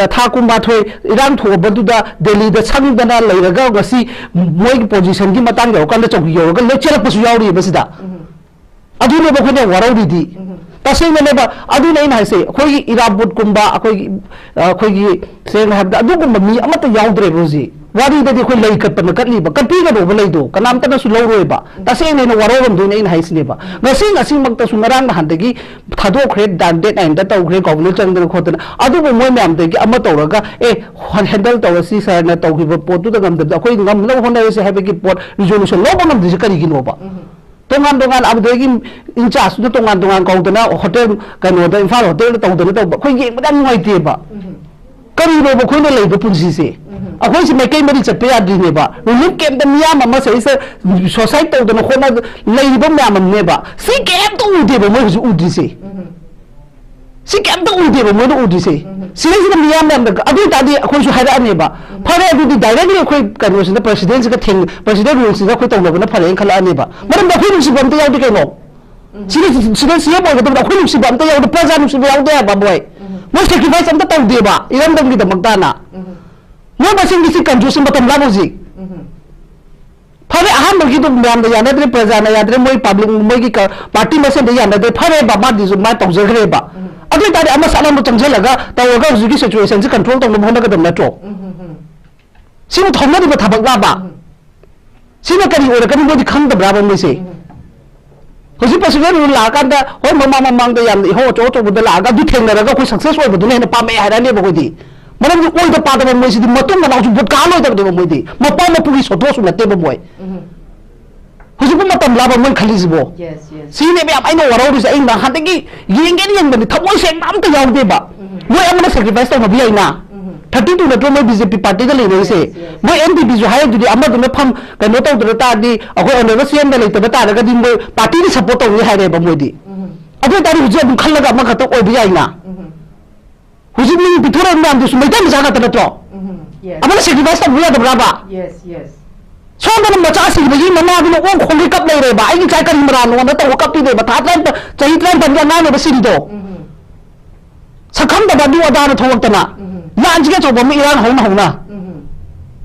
ꯑ, ꯊꯥ ꯀꯨꯟꯃꯥꯊꯣꯏ ꯏꯔꯥꯡ ꯊꯣꯛꯑꯕꯗꯨꯗ ꯗꯦꯜꯂꯤꯗ ꯁꯪꯗꯅ ꯂꯩꯔꯒ ꯉꯁꯤ ꯃꯣꯏꯒꯤ ꯄꯣꯖꯤꯁꯟꯒꯤ ꯃꯇꯥꯡ ꯌꯧꯔꯀꯥꯟꯗ ꯆꯧꯀꯤ ꯌꯧꯔꯒ ꯂꯣꯏ ꯆꯦꯜꯂꯛꯄꯁꯨ ꯌꯥꯎꯔꯤꯕ ꯁꯤꯗ꯫ ꯑꯗꯨꯅꯦꯕ ꯑꯩꯈꯣꯏꯅ ꯋꯥꯔꯧꯔꯤꯗꯤ꯫ ꯇꯁꯦꯡꯅꯅꯦꯕ, ꯑꯗꯨꯅ ꯑꯩꯅ ꯍꯥꯏꯁꯦ, ꯑꯩꯈꯣꯏꯒꯤ ꯏꯔꯥꯕꯣꯠꯀꯨꯝꯕ, ꯑꯩꯈꯣꯏꯒꯤ, ꯑ, ꯑꯩꯈꯣꯏꯒꯤ ꯁꯦꯡꯅ ꯍꯥꯏꯕꯗ ꯑꯗꯨꯒꯨꯝꯕ ꯃꯤ ꯑꯃꯠꯇ ꯌꯥꯎꯗ꯭ꯔꯦꯕ ꯍꯧꯖꯤꯛ꯫ ꯋꯥꯔꯤꯗꯗꯤ ꯑꯩꯈꯣꯏ ꯂꯩ ꯀꯠꯄꯅ ꯀꯠꯂꯤꯕ, ꯀꯠꯄꯤꯒꯗꯧꯕ ꯂꯩꯗꯣ ꯀꯅꯥꯝꯇꯅꯁꯨ ꯂꯧꯔꯣꯏꯕ꯫ ꯇꯁꯦꯡꯅ ꯑꯩꯅ ꯋꯥꯔꯧꯔꯝꯗꯣꯏꯅꯦ ꯑꯩꯅ ꯍꯥꯏꯁꯤꯅꯦꯕ꯫ ꯉꯁꯤ, ꯉꯁꯤꯃꯛꯇꯁꯨ, ꯉꯔꯥꯡ ꯅꯍꯥꯟꯗꯒꯤ ꯊꯥꯗꯣꯛꯈ꯭ꯔꯦ, ꯗꯥꯟ ꯗꯦꯠ ꯅꯥꯏꯟꯗ ꯇꯧꯈ꯭ꯔꯦ, ꯒꯣꯕꯔꯅꯔ ꯆꯪꯗꯅ ꯈꯣꯠꯇꯅ꯫ ꯑꯗꯨꯕꯨ ꯃꯣꯏ ꯃꯌꯥꯝꯗꯒꯤ ꯑꯃ ꯇꯧꯔꯒ, "ꯑꯦ, ꯍꯦꯟꯗꯜ ꯇꯧꯔꯁꯤ ꯁꯥꯔꯅ ꯇꯧꯈꯤꯕ ꯄꯣꯠꯇꯨꯗ ꯉꯝꯗꯕꯗ ꯑꯩꯈꯣꯏ ꯉꯝꯅꯕ ꯍꯣꯠꯅꯔꯁꯤ" ꯍꯥꯏꯕꯒꯤ ꯄꯣꯠ ꯔꯤꯖꯣꯂꯨꯁꯟ ꯂꯧꯕ ꯉꯝꯗ꯭ꯔꯤꯁꯦ ꯀꯔꯤꯒꯤꯅꯣꯕ? ꯇꯣꯉꯥꯟ ꯇꯣꯉꯥꯟ ꯑꯗꯨꯗꯒꯤ ꯏꯟꯆꯥꯔꯖꯇꯨꯅ ꯇꯣꯉꯥꯟ ꯇꯣꯉꯥꯟ ꯀꯧꯗꯅ ꯍꯣꯇꯦꯜ ꯀꯩꯅꯣꯗ ꯏꯝꯐꯥꯜ ꯍꯣꯇꯦꯜꯗ ꯇꯧꯗꯅ ꯇꯧꯕ ꯑꯩꯈꯣꯏ ꯌꯦꯡꯕꯗ ꯌꯥꯝ ꯅꯨꯡꯉꯥꯏꯇꯦꯕ꯫ ꯀꯔꯤꯅꯣꯕ ꯑꯩꯈꯣꯏꯅ ꯂꯩꯕ ꯄꯨꯟꯁꯤꯁꯦ? ꯑꯩꯈꯣꯏꯁꯦ ꯃꯥꯏꯀꯩ ꯃꯔꯤ ꯆꯠꯄ ꯌꯥꯗ꯭ꯔꯤꯅꯦꯕ꯫ ꯔꯤꯂꯤꯐ ꯀꯦꯝꯞꯇ ꯃꯤꯌꯥꯝ ꯑꯃ ꯁꯤꯗꯩꯁꯤꯗ ꯁꯨꯁꯥꯏꯠ ꯇꯧꯗꯅ ꯈꯣꯠꯅ ꯂꯩꯔꯤꯕ ꯃꯌꯥꯝ ꯑꯃꯅꯦꯕ꯫ ꯁꯤ ꯀꯩꯝꯇ ꯎꯗꯦꯕ ꯃꯣꯏ ꯍꯧꯖꯤꯛ ꯎꯗ꯭ꯔꯤꯁꯦ꯫ ꯁꯤ ꯀꯩꯝꯇ ꯎꯗꯦꯕ ꯃꯣꯏꯅ ꯎꯗ꯭ꯔꯤꯁꯦ꯫ ꯁꯤꯗꯩꯁꯤꯗ ꯃꯤꯌꯥꯝ ꯃꯌꯥꯝꯗ ꯑꯗꯨ ꯑꯣꯏꯇꯥꯔꯗꯤ ꯑꯩꯈꯣꯏꯁꯨ ꯍꯥꯏꯔꯛꯑꯅꯦꯕ꯫ ꯐꯔꯦ, ꯑꯗꯨꯗꯤ ꯗꯥꯏꯔꯦꯛꯂꯤ ꯑꯩꯈꯣꯏ ꯀꯩꯅꯣꯁꯤꯗ ꯄ꯭ꯔꯁꯤꯗꯦꯟꯁꯤꯒ ꯊꯦꯡ-, ꯄ꯭ꯔꯁꯤꯗꯦꯟ ꯔꯨꯜꯁꯤꯗ ꯑꯩꯈꯣꯏ ꯇꯧꯅꯕꯅ ꯐꯔꯦꯅ ꯈꯜꯂꯛꯑꯅꯦꯕ꯫ ꯃꯔꯝꯗꯤ ꯑꯩꯈꯣꯏ ꯅꯨꯡꯁꯤꯕ ꯑꯝꯇ ꯌꯥꯎꯗꯦ ꯀꯩꯅꯣ꯫ ꯁꯤꯗ, ꯁꯤꯗ ꯁꯤ ꯑꯦꯝ ꯑꯣꯏꯒꯗꯕꯗ ꯑꯩꯈꯣꯏ ꯅꯨꯡꯁꯤꯕ ꯑꯝꯇ ꯌꯥꯎꯗꯦ, ꯄ꯭ꯔꯖꯥ ꯅꯨꯡꯁꯤꯕ ꯌꯥꯎꯗꯦ ꯍꯥꯏꯕ ꯃꯣꯏ꯫ ꯃꯣꯏ ꯁꯦꯀ꯭ꯔꯤꯐꯥꯏꯁ ꯑꯝꯇ ꯇꯧꯗꯦꯕ ꯏꯔꯝꯗꯝꯒꯤꯗꯃꯛꯇꯅ꯫ ꯃꯣꯏ ꯃꯁꯤꯡꯗꯤ ꯁꯤ ꯀꯟꯖꯨꯁ ꯃꯇꯝ ꯂꯥꯛ ꯍꯧꯖꯤꯛ꯫ ꯐꯔꯦ, ꯑꯍꯥꯟꯕꯒꯤꯗꯣ ꯃꯌꯥꯝꯗ ꯌꯥꯅꯗ꯭ꯔꯦ, ꯄ꯭ꯔꯖꯥꯅ ꯌꯥꯗ꯭ꯔꯦ, ꯃꯣꯏ ꯄꯥꯕ꯭ꯂꯤꯛ, ꯃꯣꯏꯒꯤ ꯀ-, ꯄꯥꯔꯇꯤ ꯃꯁꯦꯟꯗ ꯌꯥꯅꯗ꯭ꯔꯦ, ꯐꯔꯦꯕ, ꯃꯥꯗꯤꯁꯨ ꯃꯥ ꯇꯧꯖꯈ꯭ꯔꯦꯕ꯫ ꯑꯗꯨ ꯑꯣꯏꯇꯥꯔꯗꯤ ꯑꯃ ꯁꯠ ꯑꯃ ꯆꯪꯁꯤꯜꯂꯒ ꯇꯧꯔꯒ ꯍꯧꯖꯤꯛꯀꯤ ꯁꯤꯆꯨꯋꯦꯁꯟꯁꯦ ꯀꯟꯇ꯭ꯔꯣꯜ ꯇꯧꯅꯕ ꯍꯣꯠꯅꯒꯗꯕ ꯅꯠꯇ꯭ꯔꯣ? ꯁꯤꯕꯨ ꯊꯧꯅꯔꯤꯕ ꯊꯕꯛꯂꯕ? ꯁꯤꯅ ꯀꯔꯤ ꯑꯣꯏꯔꯛꯀꯅꯤ ꯃꯣꯏꯗꯤ ꯈꯪꯗꯕ꯭ꯔꯥꯕ ꯃꯣꯏꯁꯦ? ꯍꯧꯖꯤꯛ ꯄ꯭ꯔꯁꯤꯗꯦꯟ ꯔꯨꯜ ꯂꯥꯛꯑꯀꯥꯟꯗ, ꯍꯣꯏ, ꯃꯃꯥꯡ ꯃꯃꯥꯡꯗ ꯌꯥꯝꯅ ꯏꯍꯧ ꯑꯆꯧ ꯑꯆꯧꯕꯗ ꯂꯥꯛꯑꯒ ꯑꯗꯨ ꯊꯦꯡꯅꯔꯒ ꯑꯩꯈꯣꯏ ꯁꯛꯁꯦꯁ ꯑꯣꯏꯕꯗꯨꯅ ꯍꯦꯟꯅ ꯄꯥꯝꯃꯛꯑꯦ ꯍꯥꯏꯔꯛꯑꯅꯦꯕ ꯑꯩꯈꯣꯏꯗꯤ꯫ ꯃꯔꯝꯗꯤ ꯑꯣꯏꯗ ꯄꯥꯗꯕ ꯃꯣꯏꯁꯤꯗꯤ ꯃꯇꯨꯡ ꯃꯅꯥꯎꯁꯨ ꯚꯣꯠ ꯀꯥꯍꯜꯂꯣꯏꯗꯕꯅꯦꯕ ꯃꯣꯏꯗꯤ꯫ ꯃꯄꯥ ꯃꯄꯨꯒꯤ ꯁꯣꯇꯣꯁꯨ ꯅꯠꯇꯦꯕ ꯃꯣꯏ꯫ ꯍꯧꯖꯤꯛꯄꯨ ꯃꯇꯝ ꯂꯥꯕ ꯃꯣꯏ ꯈꯜꯂꯤꯁꯤꯕꯣ? Yes, yes. ꯁꯤꯅꯦꯕ ꯌꯥꯝ ꯑꯩꯅ ꯋꯥꯔꯧꯔꯤꯁꯦ꯫ ꯑꯩ ꯅꯍꯥꯟꯗꯒꯤ ꯌꯦꯡꯒꯦꯅ ꯌꯦꯡꯕꯅꯤ, ꯊꯃꯣꯏ ꯁꯦꯡꯅ ꯑꯝꯇ ꯌꯥꯎꯗꯦꯕ꯫ ꯎꯝ꯫ ꯃꯣꯏ ꯑꯃꯅ sacrifice ꯇꯧꯅꯕ ꯌꯥꯏꯅ꯫ ꯎꯝ꯫ Thirty two ꯅꯠꯇ꯭ꯔꯣ ꯃꯣꯏ B J P party ꯗ ꯂꯩꯅꯔꯤꯁꯦ? Yes, yes. ꯃꯣꯏ N P P ꯁꯨ ꯍꯥꯏ ꯑꯗꯨꯗꯤ, ꯑꯃꯗꯨꯅ ꯐꯝ ꯀꯩꯅꯣ ꯇꯧꯗ꯭ꯔ ꯇꯥꯔꯗꯤ, ꯑꯩꯈꯣꯏ honourable C M ꯗ ꯂꯩꯇꯕ ꯇꯥꯔꯒꯗꯤ ꯃꯣꯏ party ꯗ support ꯇꯧꯅꯤ ꯍꯥꯏꯔꯦꯕ ꯃꯣꯏꯗꯤ꯫ ꯎꯝ꯫ ꯑꯗꯨ ꯑꯣꯏꯇꯥꯔꯗꯤ ꯍꯧꯖꯤꯛ ꯑꯗꯨꯝ ꯈꯜꯂꯒ ꯑꯃꯈꯛꯇ ꯑꯣꯏꯕ ꯌꯥꯏꯅ꯫ ꯎꯝ꯫ ꯍꯧꯖꯤꯛ ꯃꯤꯡ ꯄꯤꯊꯣꯔꯛꯏꯕ ꯃꯌꯥꯝꯗꯨꯁꯨ ꯃꯩꯇꯩ ꯃꯆꯥ ꯉꯥꯛꯇ ꯅꯠꯇ꯭ꯔꯣ? ꯎꯝ, yes. ꯑꯃꯅ sacrifice ꯇꯧꯕ ꯌꯥꯗꯕ꯭ꯔꯕ? Yes, yes. ꯁꯣꯝꯗꯅ ꯃꯆꯥ ꯁꯤꯕꯒꯤ ꯃꯃꯥꯗꯨꯅ ꯑꯣꯛ ꯈꯣꯡꯒꯩ ꯀꯞ ꯂꯩꯔꯦꯕ, "ꯑꯩꯒꯤ ꯏꯆꯥ ꯀꯔꯤ ꯃꯔꯥꯜꯅꯣꯅ?" ꯇꯧꯔ ꯀꯞꯄꯤꯅꯦꯕ, ꯊꯥ ꯇꯔꯥꯅꯤꯄꯥꯟ, ꯆꯍꯤ ꯇꯔꯥꯅꯤꯄꯥꯟꯒꯤ ꯑꯉꯥꯡꯅꯦꯕ ꯁꯤꯔꯤꯗꯣ꯫ ꯎꯝ꯫ ꯁꯛꯈꯪꯗꯕ ꯑꯗꯨ ꯑꯗꯥꯅ ꯊꯣꯛꯂꯛꯇꯅ, ꯎꯝ꯫ ꯂꯥꯟꯁꯤꯒꯤ ꯑꯆꯧꯕ ꯑꯃ ꯏꯔꯥꯡ ꯍꯧꯅ ꯍꯧꯅ꯫ ꯎꯝ꯫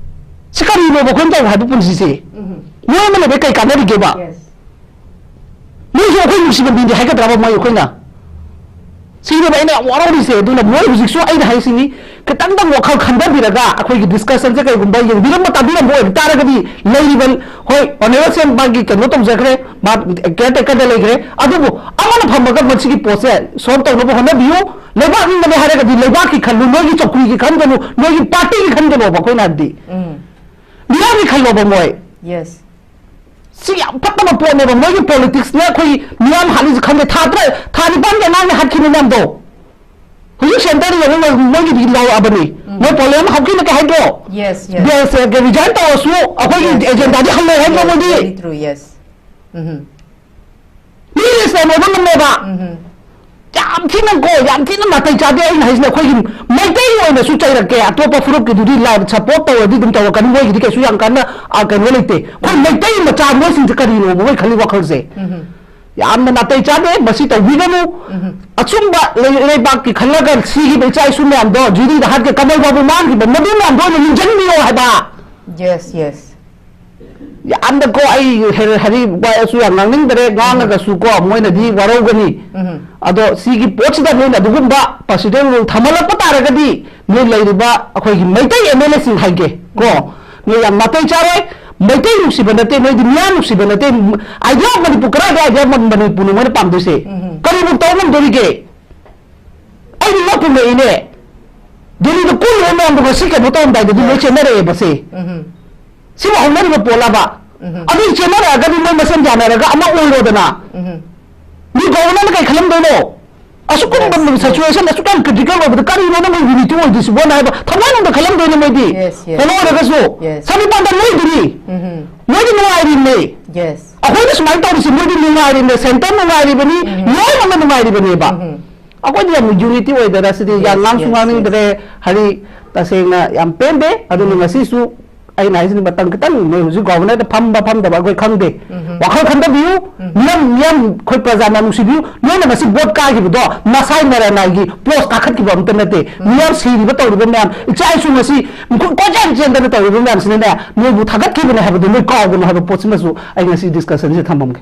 ꯁꯤ ꯀꯔꯤꯅꯣꯕ ꯑꯩꯈꯣꯏꯅ ꯇꯧꯕ ꯍꯥꯏꯕ ꯄꯨꯟꯁꯤꯁꯦ? ꯎꯝ꯫ ꯃꯣꯏ ꯑꯃ ꯂꯩꯕꯩ ꯀꯩ ꯀꯥꯟꯅꯔꯤꯒꯦꯕ? Yes. ꯃꯣꯏꯁꯨ ꯑꯩꯈꯣꯏ ꯅꯨꯡꯁꯤꯕ ꯃꯤꯅꯤ ꯍꯥꯏꯒꯗ꯭ꯔꯕ ꯃꯣꯏ ꯑꯩꯈꯣꯏꯅ? ꯁꯤꯅꯦꯕ ꯑꯩꯅ ꯌꯥꯝ ꯋꯥꯔꯧꯔꯤꯁꯦ꯫ ꯑꯗꯨꯅ ꯃꯣꯏ ꯍꯧꯖꯤꯛꯁꯨ ꯑꯩꯅ ꯍꯥꯏꯁꯤꯅꯤ, ꯈꯤꯇꯪꯗꯪ ꯋꯥꯈꯜ ꯈꯟꯊꯕꯤꯔꯒ ꯑꯩꯈꯣꯏꯒꯤ discussion ꯁꯦ ꯀꯩꯒꯨꯝꯕ ꯌꯦꯡꯕꯤꯔꯝꯕ ꯇꯥꯕꯤꯔꯝꯕ ꯑꯣꯏꯕ ꯇꯥꯔꯒꯗꯤ, ꯂꯩꯔꯤꯕ, ꯍꯣꯏ, honourable C M ꯃꯥꯒꯤ ꯀꯩꯅꯣ ꯇꯧꯖꯈ꯭ꯔꯦ, ꯃꯥ caretaker ꯗ ꯂꯩꯈ꯭ꯔꯦ, ꯑꯗꯨꯕꯨ ꯑꯃꯅ ꯐꯝꯃꯒ ꯃꯁꯤꯒꯤ ꯄꯣꯠꯁꯦ solve ꯇꯧꯅꯕ ꯍꯣꯠꯅꯕꯤꯌꯨ꯫ ꯂꯩꯕꯥꯛ ꯅꯤꯡꯕꯅꯦ ꯍꯥꯏꯔꯒꯗꯤ ꯂꯩꯕꯥꯛꯀꯤ ꯈꯜꯂꯨ, ꯅꯣꯏꯒꯤ ꯆꯧꯀ꯭ꯔꯤꯒꯤ ꯈꯟꯒꯅꯨ, ꯅꯣꯏꯒꯤ party ꯒꯤ ꯈꯟꯒꯅꯣꯕ ꯑꯩꯈꯣꯏꯅ ꯍꯥꯏꯕꯗꯤ꯫ ꯎꯝ꯫ ꯃꯤꯌꯥꯝꯒꯤ ꯈꯜꯂꯣꯕ ꯃꯣꯏ꯫ Yes. ꯁꯤ ꯌꯥꯝ ꯐꯠꯇꯕ ꯄꯣꯠꯅꯦꯕ꯫ ꯃꯣꯏꯒꯤ politics ꯅ ꯑꯩꯈꯣꯏ ꯃꯤꯌꯥꯝ ꯍꯥꯠꯂꯤꯁꯦ ꯈꯪꯗꯦ꯫ ꯊꯥ ꯇꯔꯥ, ꯊꯥ ꯅꯤꯄꯥꯟꯒꯤ ꯑꯉꯥꯡꯅ ꯍꯥꯠꯈꯤꯕ ꯃꯌꯥꯝꯗꯣ꯫ ꯍꯧꯖꯤꯛ centre ꯗ ꯌꯦꯡꯉꯨ, ꯃꯣꯏꯒꯤꯗꯤ ꯂꯥꯎꯔꯛꯑꯕꯅꯤ꯫ ꯎꯝ꯫ ꯃꯣꯏ ꯄꯣꯂꯤꯌꯝ ꯍꯧꯈꯤꯅ ꯀꯩ ꯍꯥꯏꯗ꯭ꯔꯣ? Yes, yes. ꯕꯦꯜꯁꯦ resign ꯇꯧꯔꯁꯨ ꯑꯩꯈꯣꯏꯒꯤ Yes, agenda ꯗꯤ yes. ꯍꯜꯂꯣꯏ ꯍꯥꯏꯗ꯭ꯔꯣ Yes, ꯃꯣꯏꯗꯤ? Very true, yes. ꯎꯝ꯫ ꯃꯤ resign ꯑꯣꯏꯕ ꯉꯝꯃꯦꯕ꯫ ꯎꯝ꯫ ꯌꯥꯝ ꯊꯤꯅ ꯀꯣ, ꯌꯥꯝ ꯊꯤꯅ ꯅꯥꯇꯩ ꯆꯥꯗꯦ꯫ ꯑꯩꯅ ꯍꯥꯏꯁꯤꯅ ꯑꯩꯈꯣꯏꯒꯤ ꯃꯩꯇꯩ ꯑꯣꯏꯅꯁꯨ ꯆꯩꯔꯛꯀꯦ, ꯑꯇꯣꯞꯄ ꯐꯨꯔꯨꯞꯀꯤꯗꯨꯗꯤ ꯂꯥꯏ support ꯇꯧꯔꯗꯤ ꯑꯗꯨꯝ ꯇꯧꯔꯛꯀꯅꯤ, ꯃꯣꯏꯒꯤꯗꯤ ꯀꯩꯁꯨ ꯌꯥꯝ ꯀꯟꯅ, ꯑ, ꯀꯩꯅꯣ ꯂꯩꯇꯦ꯫ ꯑꯩꯈꯣꯏ ꯎꯝ꯫ ꯃꯩꯇꯩ ꯃꯆꯥ ꯃꯣꯏꯁꯤꯡꯁꯦ ꯀꯔꯤꯅꯣꯕ ꯃꯣꯏ ꯈꯜꯂꯤ ꯋꯥꯈꯜꯁꯦ? ꯎꯝ꯫ ꯌꯥꯝꯅ ꯅꯥꯇꯩ ꯆꯥꯗꯦ, ꯃꯁꯤ ꯇꯧꯕꯤꯒꯅꯨ꯫ ꯎꯝ꯫ ꯑꯆꯨꯝꯕ ꯂꯩ-, ꯂꯩꯕꯥꯛꯀꯤ ꯈꯜꯂꯒ ꯁꯤꯈꯤꯕ ꯏꯆꯥ ꯏꯁꯨ ꯃꯌꯥꯝꯗꯣ, ꯖꯤꯔꯤꯗ ꯍꯥꯠꯈꯤꯕ, ꯀꯃꯜ ꯕꯥꯕꯨ ꯃꯥꯡꯈꯤꯕ, ꯃꯗꯨ ꯃꯌꯥꯝꯗꯣ ꯑꯣꯏꯅ ꯅꯤꯡꯁꯤꯡꯕꯤꯌꯣ ꯍꯥꯏꯕ꯫ Yes, yes. ꯌꯥꯝꯅꯀꯣ ꯑꯩ ꯍꯦ-, ꯍꯥꯏꯗꯤ ꯋꯥꯁꯨ ꯌꯥꯝ ꯉꯥꯡꯅꯤꯡꯗ꯭ꯔꯦ, ꯎꯝ꯫ ꯉꯥꯡꯉꯒꯁꯨ ꯀꯣ ꯃꯣꯏꯅꯗꯤ ꯋꯥꯔꯧꯒꯅꯤ꯫ ꯎꯝ꯫ ꯑꯗꯣ ꯁꯤꯒꯤ ꯄꯣꯠꯁꯤꯗ ꯅꯣꯏꯅ ꯑꯗꯨꯒꯨꯝꯕ procedural rule ꯊꯝꯍꯜꯂꯛꯄ ꯇꯥꯔꯒꯗꯤ ꯅꯣꯏ ꯂꯩꯔꯤꯕ ꯑꯩꯈꯣꯏꯒꯤ ꯃꯩꯇꯩ M L A ꯁꯤꯡ ꯍꯥꯏꯒꯦ ꯀꯣ, ꯎꯝ꯫ ꯅꯣꯏ ꯌꯥꯝ ꯅꯥꯇꯩ ꯆꯥꯔꯣꯏ꯫ ꯃꯩꯇꯩ ꯅꯨꯡꯁꯤꯕ ꯅꯠꯇꯦ, ꯅꯣꯏꯗꯤ ꯃꯤꯌꯥꯝ ꯅꯨꯡꯁꯤꯕ ꯅꯠꯇꯦ꯫ Idea of ꯃꯅꯤꯄꯨꯔ, ꯀꯔꯥꯏꯗ idea of ꯃꯅꯤꯄꯨꯔꯅꯣ ꯃꯣꯏꯅ ꯄꯥꯝꯗꯣꯏꯁꯦ? ꯎꯝ꯫ ꯀꯔꯤꯕꯨ ꯇꯧ ꯉꯝꯗꯣꯔꯤꯒꯦ? ꯑꯩꯗꯤ ꯉꯛꯄꯨ ꯉꯛꯏꯅꯦ꯫ ꯗꯦꯜꯂꯤꯗ ꯀꯣꯏꯔꯤꯕ ꯃꯌꯥꯝꯗꯣ ꯉꯁꯤ ꯀꯩꯅꯣ ꯇꯧꯔꯝꯗꯥꯏꯗꯗꯤ ꯂꯣꯏ Yes. ꯆꯦꯟꯅꯔꯛꯑꯦꯕ ꯁꯦ꯫ ꯎꯝ꯫ ꯁꯤꯕꯨ ꯍꯧꯅꯔꯤꯕ ꯄꯣꯠꯂꯕ? ꯑꯗꯨ ꯆꯦꯟꯅꯔꯛꯑꯒꯗꯤ ꯃꯣꯏ ꯃꯁꯦꯟ ꯌꯥꯅꯔꯒ ꯑꯃ ꯑꯣꯏꯔꯣꯗꯅ꯫ ꯃꯤ ꯒꯣꯕꯔꯅꯔꯅ ꯀꯩ ꯈꯜꯂꯝꯗꯣꯏꯅꯣ? ꯑꯁꯨꯛ ꯀꯨꯝꯕ situation ꯑꯁꯨꯛ ꯌꯥꯝ critical ꯑꯣꯏꯕꯗ ꯀꯔꯤꯅꯣ ꯅꯪ unity ꯑꯣꯏꯗꯣꯏꯁꯤꯕꯣꯅ ꯍꯥꯏꯕ ꯊꯃꯣꯏꯅꯨꯡꯗ ꯈꯜꯂꯝꯗꯣꯏꯅꯦ ꯃꯣꯏꯗꯤ꯫ Yes, yes. ꯀꯩꯅꯣ ꯑꯣꯏꯔꯒꯁꯨ Yes. ꯁꯃꯤꯄꯥꯟꯗ ꯅꯣꯏꯗꯨꯅꯤ꯫ ꯃꯣꯏꯗꯤ ꯅꯨꯡꯉꯥꯏꯔꯤꯕꯅꯦ꯫ Yes. ꯑꯩꯈꯣꯏꯅ ꯁꯨꯃꯥꯏꯅ ꯇꯧꯔꯤꯁꯤ ꯃꯣꯏꯗꯤ ꯅꯨꯡꯉꯥꯏꯔꯤꯕꯅꯦ, center ꯅꯨꯡꯉꯥꯏꯔꯤꯕꯅꯤ, ꯂꯣꯏꯅꯃꯛꯅ ꯅꯨꯡꯉꯥꯏꯔꯤꯕꯅꯦꯕ꯫ ꯑꯩꯈꯣꯏꯗꯤ ꯌꯥꯝ unity ꯑꯣꯏꯗꯅ ꯁꯤꯗꯤ ꯌꯥꯝ Yes, ꯉꯥꯡꯁꯨ yes, ꯉꯥꯡꯅꯤꯡꯗ꯭ꯔꯦ꯫ ꯍꯥꯏꯗꯤ ꯇꯁꯦꯡꯅ ꯌꯥꯝ ꯄꯦꯟꯗꯦ꯫ ꯑꯗꯨꯅ ꯉꯁꯤꯁꯨ ꯑꯩꯅ ꯍꯥꯏꯁꯤꯅꯤ, ꯃꯇꯝ ꯈꯤꯇꯪ ꯃꯣꯏ ꯍꯧꯖꯤꯛ ꯒꯣꯕꯔꯅꯔꯗ ꯐꯝꯕ ꯐꯝꯗꯕ ꯑꯩꯈꯣꯏ ꯈꯪꯗꯦ꯫ ꯋꯥꯈꯜ ꯈꯟꯊꯕꯤꯌꯨ꯫ ꯃꯤꯌꯥꯝ, ꯃꯤꯌꯥꯝ ꯑꯩꯈꯣꯏ ꯄ꯭ꯔꯖꯥꯅ ꯅꯨꯡꯁꯤꯕꯤꯌꯨ꯫ ꯅꯣꯏꯅ ꯉꯁꯤ ꯚꯣꯠ ꯀꯥꯈꯤꯕꯗꯣ ꯃꯁꯥꯏ ꯅꯔꯥꯅꯥꯏꯒꯤ post ꯀꯥꯈꯠꯈꯤꯕ ꯑꯝꯇ ꯅꯠꯇꯦ꯫ ꯃꯤꯌꯥꯝ ꯁꯤꯔꯤꯕ ꯇꯧꯔꯤꯕ ꯃꯌꯥꯝ, ꯏꯆꯥ ꯏꯁꯨ ꯉꯁꯤ ꯀꯣꯏꯆꯦꯟ ꯆꯦꯟꯗꯅ ꯇꯧꯔꯤꯕ ꯃꯌꯥꯝꯁꯤꯅꯅꯦ, ꯅꯣꯏꯕꯨ ꯊꯥꯒꯠꯈꯤꯕꯅꯦ ꯍꯥꯏꯕꯗꯣ ꯅꯣꯏ ꯀꯥꯎꯒꯅꯨ ꯍꯥꯏꯕ ꯄꯣꯠꯁꯤꯃꯁꯨ ꯑꯩ ꯉꯁꯤ discussion ꯁꯦ ꯊꯝꯃꯝꯒꯦ꯫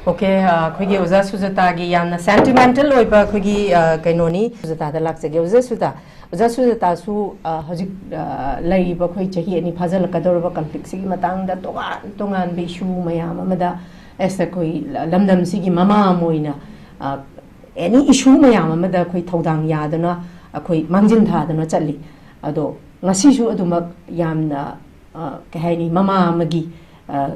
ꯑꯣꯀꯦ, ꯑꯩꯈꯣꯏꯒꯤ ꯑꯣꯖꯥ ꯁꯨꯖꯥꯇꯥꯒꯤ ꯌꯥꯝꯅ sentimental ꯑꯣꯏꯕ ꯑꯩꯈꯣꯏꯒꯤ ꯑ, ꯀꯩꯅꯣꯅꯤ꯫ ꯁꯨꯖꯥꯇꯥꯗ ꯂꯥꯛꯆꯒꯦ꯫ ꯑꯣꯖꯥ ꯁꯨꯖꯥꯇꯥ, ꯑꯣꯖꯥ ꯁꯨꯖꯥꯇꯥꯁꯨ ꯑ, ꯍꯧꯖꯤꯛ ꯑ, ꯂꯩꯔꯤꯕ ꯑꯩꯈꯣꯏ ꯆꯍꯤ ꯑꯅꯤ ꯐꯥꯖꯤꯜꯂꯛꯀꯗꯧꯔꯕ conflict ꯁꯤꯒꯤ ꯃꯇꯥꯡꯗ ꯇꯣꯉꯥꯟ ꯇꯣꯉꯥꯟꯕ issue ꯃꯌꯥꯝ ꯑꯃꯗ, as ꯑꯩꯈꯣꯏ ꯂꯝꯗꯝꯁꯤꯒꯤ ꯃꯃꯥ ꯑꯃ ꯑꯣꯏꯅ ꯑ, any issue ꯃꯌꯥꯝ ꯑꯃꯗ ꯑꯩꯈꯣꯏ ꯊꯧꯗꯥꯡ ꯌꯥꯗꯨꯅ ꯑꯩꯈꯣꯏ ꯃꯥꯡꯖꯤꯟ ꯊꯥꯗꯨꯅ ꯆꯠꯂꯤ꯫ ꯑꯗꯣ ꯉꯁꯤꯁꯨ ꯑꯗꯨꯃꯛ ꯌꯥꯝꯅ ꯑ, ꯀꯩ ꯍꯥꯏꯅꯤ, ꯃꯃꯥ ꯑꯃꯒꯤ ꯑ,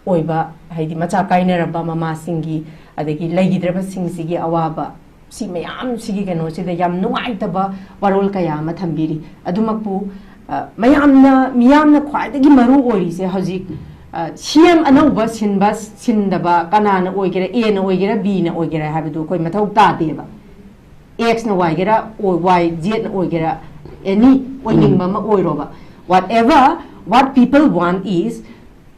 ꯑꯣꯏꯕ, ꯍꯥꯏꯗꯤ ꯃꯆꯥ ꯀꯥꯏꯅꯔꯕ ꯃꯃꯥꯁꯤꯡꯒꯤ, ꯑꯗꯒꯤ ꯂꯩꯈꯤꯗ꯭ꯔꯕꯁꯤꯡꯁꯤꯒꯤ ꯑꯋꯥꯕ, ꯁꯤ ꯃꯌꯥꯝꯁꯤꯒꯤ ꯀꯩꯅꯣꯁꯤꯗ ꯌꯥꯝ ꯅꯨꯡꯉꯥꯏꯇꯕ ꯋꯥꯔꯣꯜ ꯀꯌꯥ ꯑꯃ ꯊꯝꯕꯤꯔꯤ꯫ ꯑꯗꯨꯃꯛꯄꯨ ꯑ, ꯃꯌꯥꯝꯅ, ꯃꯤꯌꯥꯝꯅ ꯈ꯭ꯋꯥꯏꯗꯒꯤ ꯃꯔꯨ ꯑꯣꯏꯔꯤꯁꯦ ꯍꯧꯖꯤꯛ ꯑ, C M ꯑꯅꯧꯕ ꯁꯤꯟꯕ ꯁꯤꯟꯗꯕ, ꯀꯅꯥꯅ ꯑꯣꯏꯒꯦꯔꯥ, A ꯅ ꯑꯣꯏꯒꯦꯔꯥ, B ꯅ ꯑꯣꯏꯒꯦꯔꯥ ꯍꯥꯏꯕꯗꯨ ꯑꯩꯈꯣꯏ ꯃꯊꯧ ꯇꯥꯗꯦꯕ꯫ X ꯅ ꯑꯣꯏꯒꯦꯔꯥ, Y Z ꯅ ꯑꯣꯏꯒꯦꯔꯥ, any ꯑꯣꯏꯅꯤꯡꯕ ꯑꯃ ꯑꯣꯏꯔꯣꯕ, whatever, what people want is,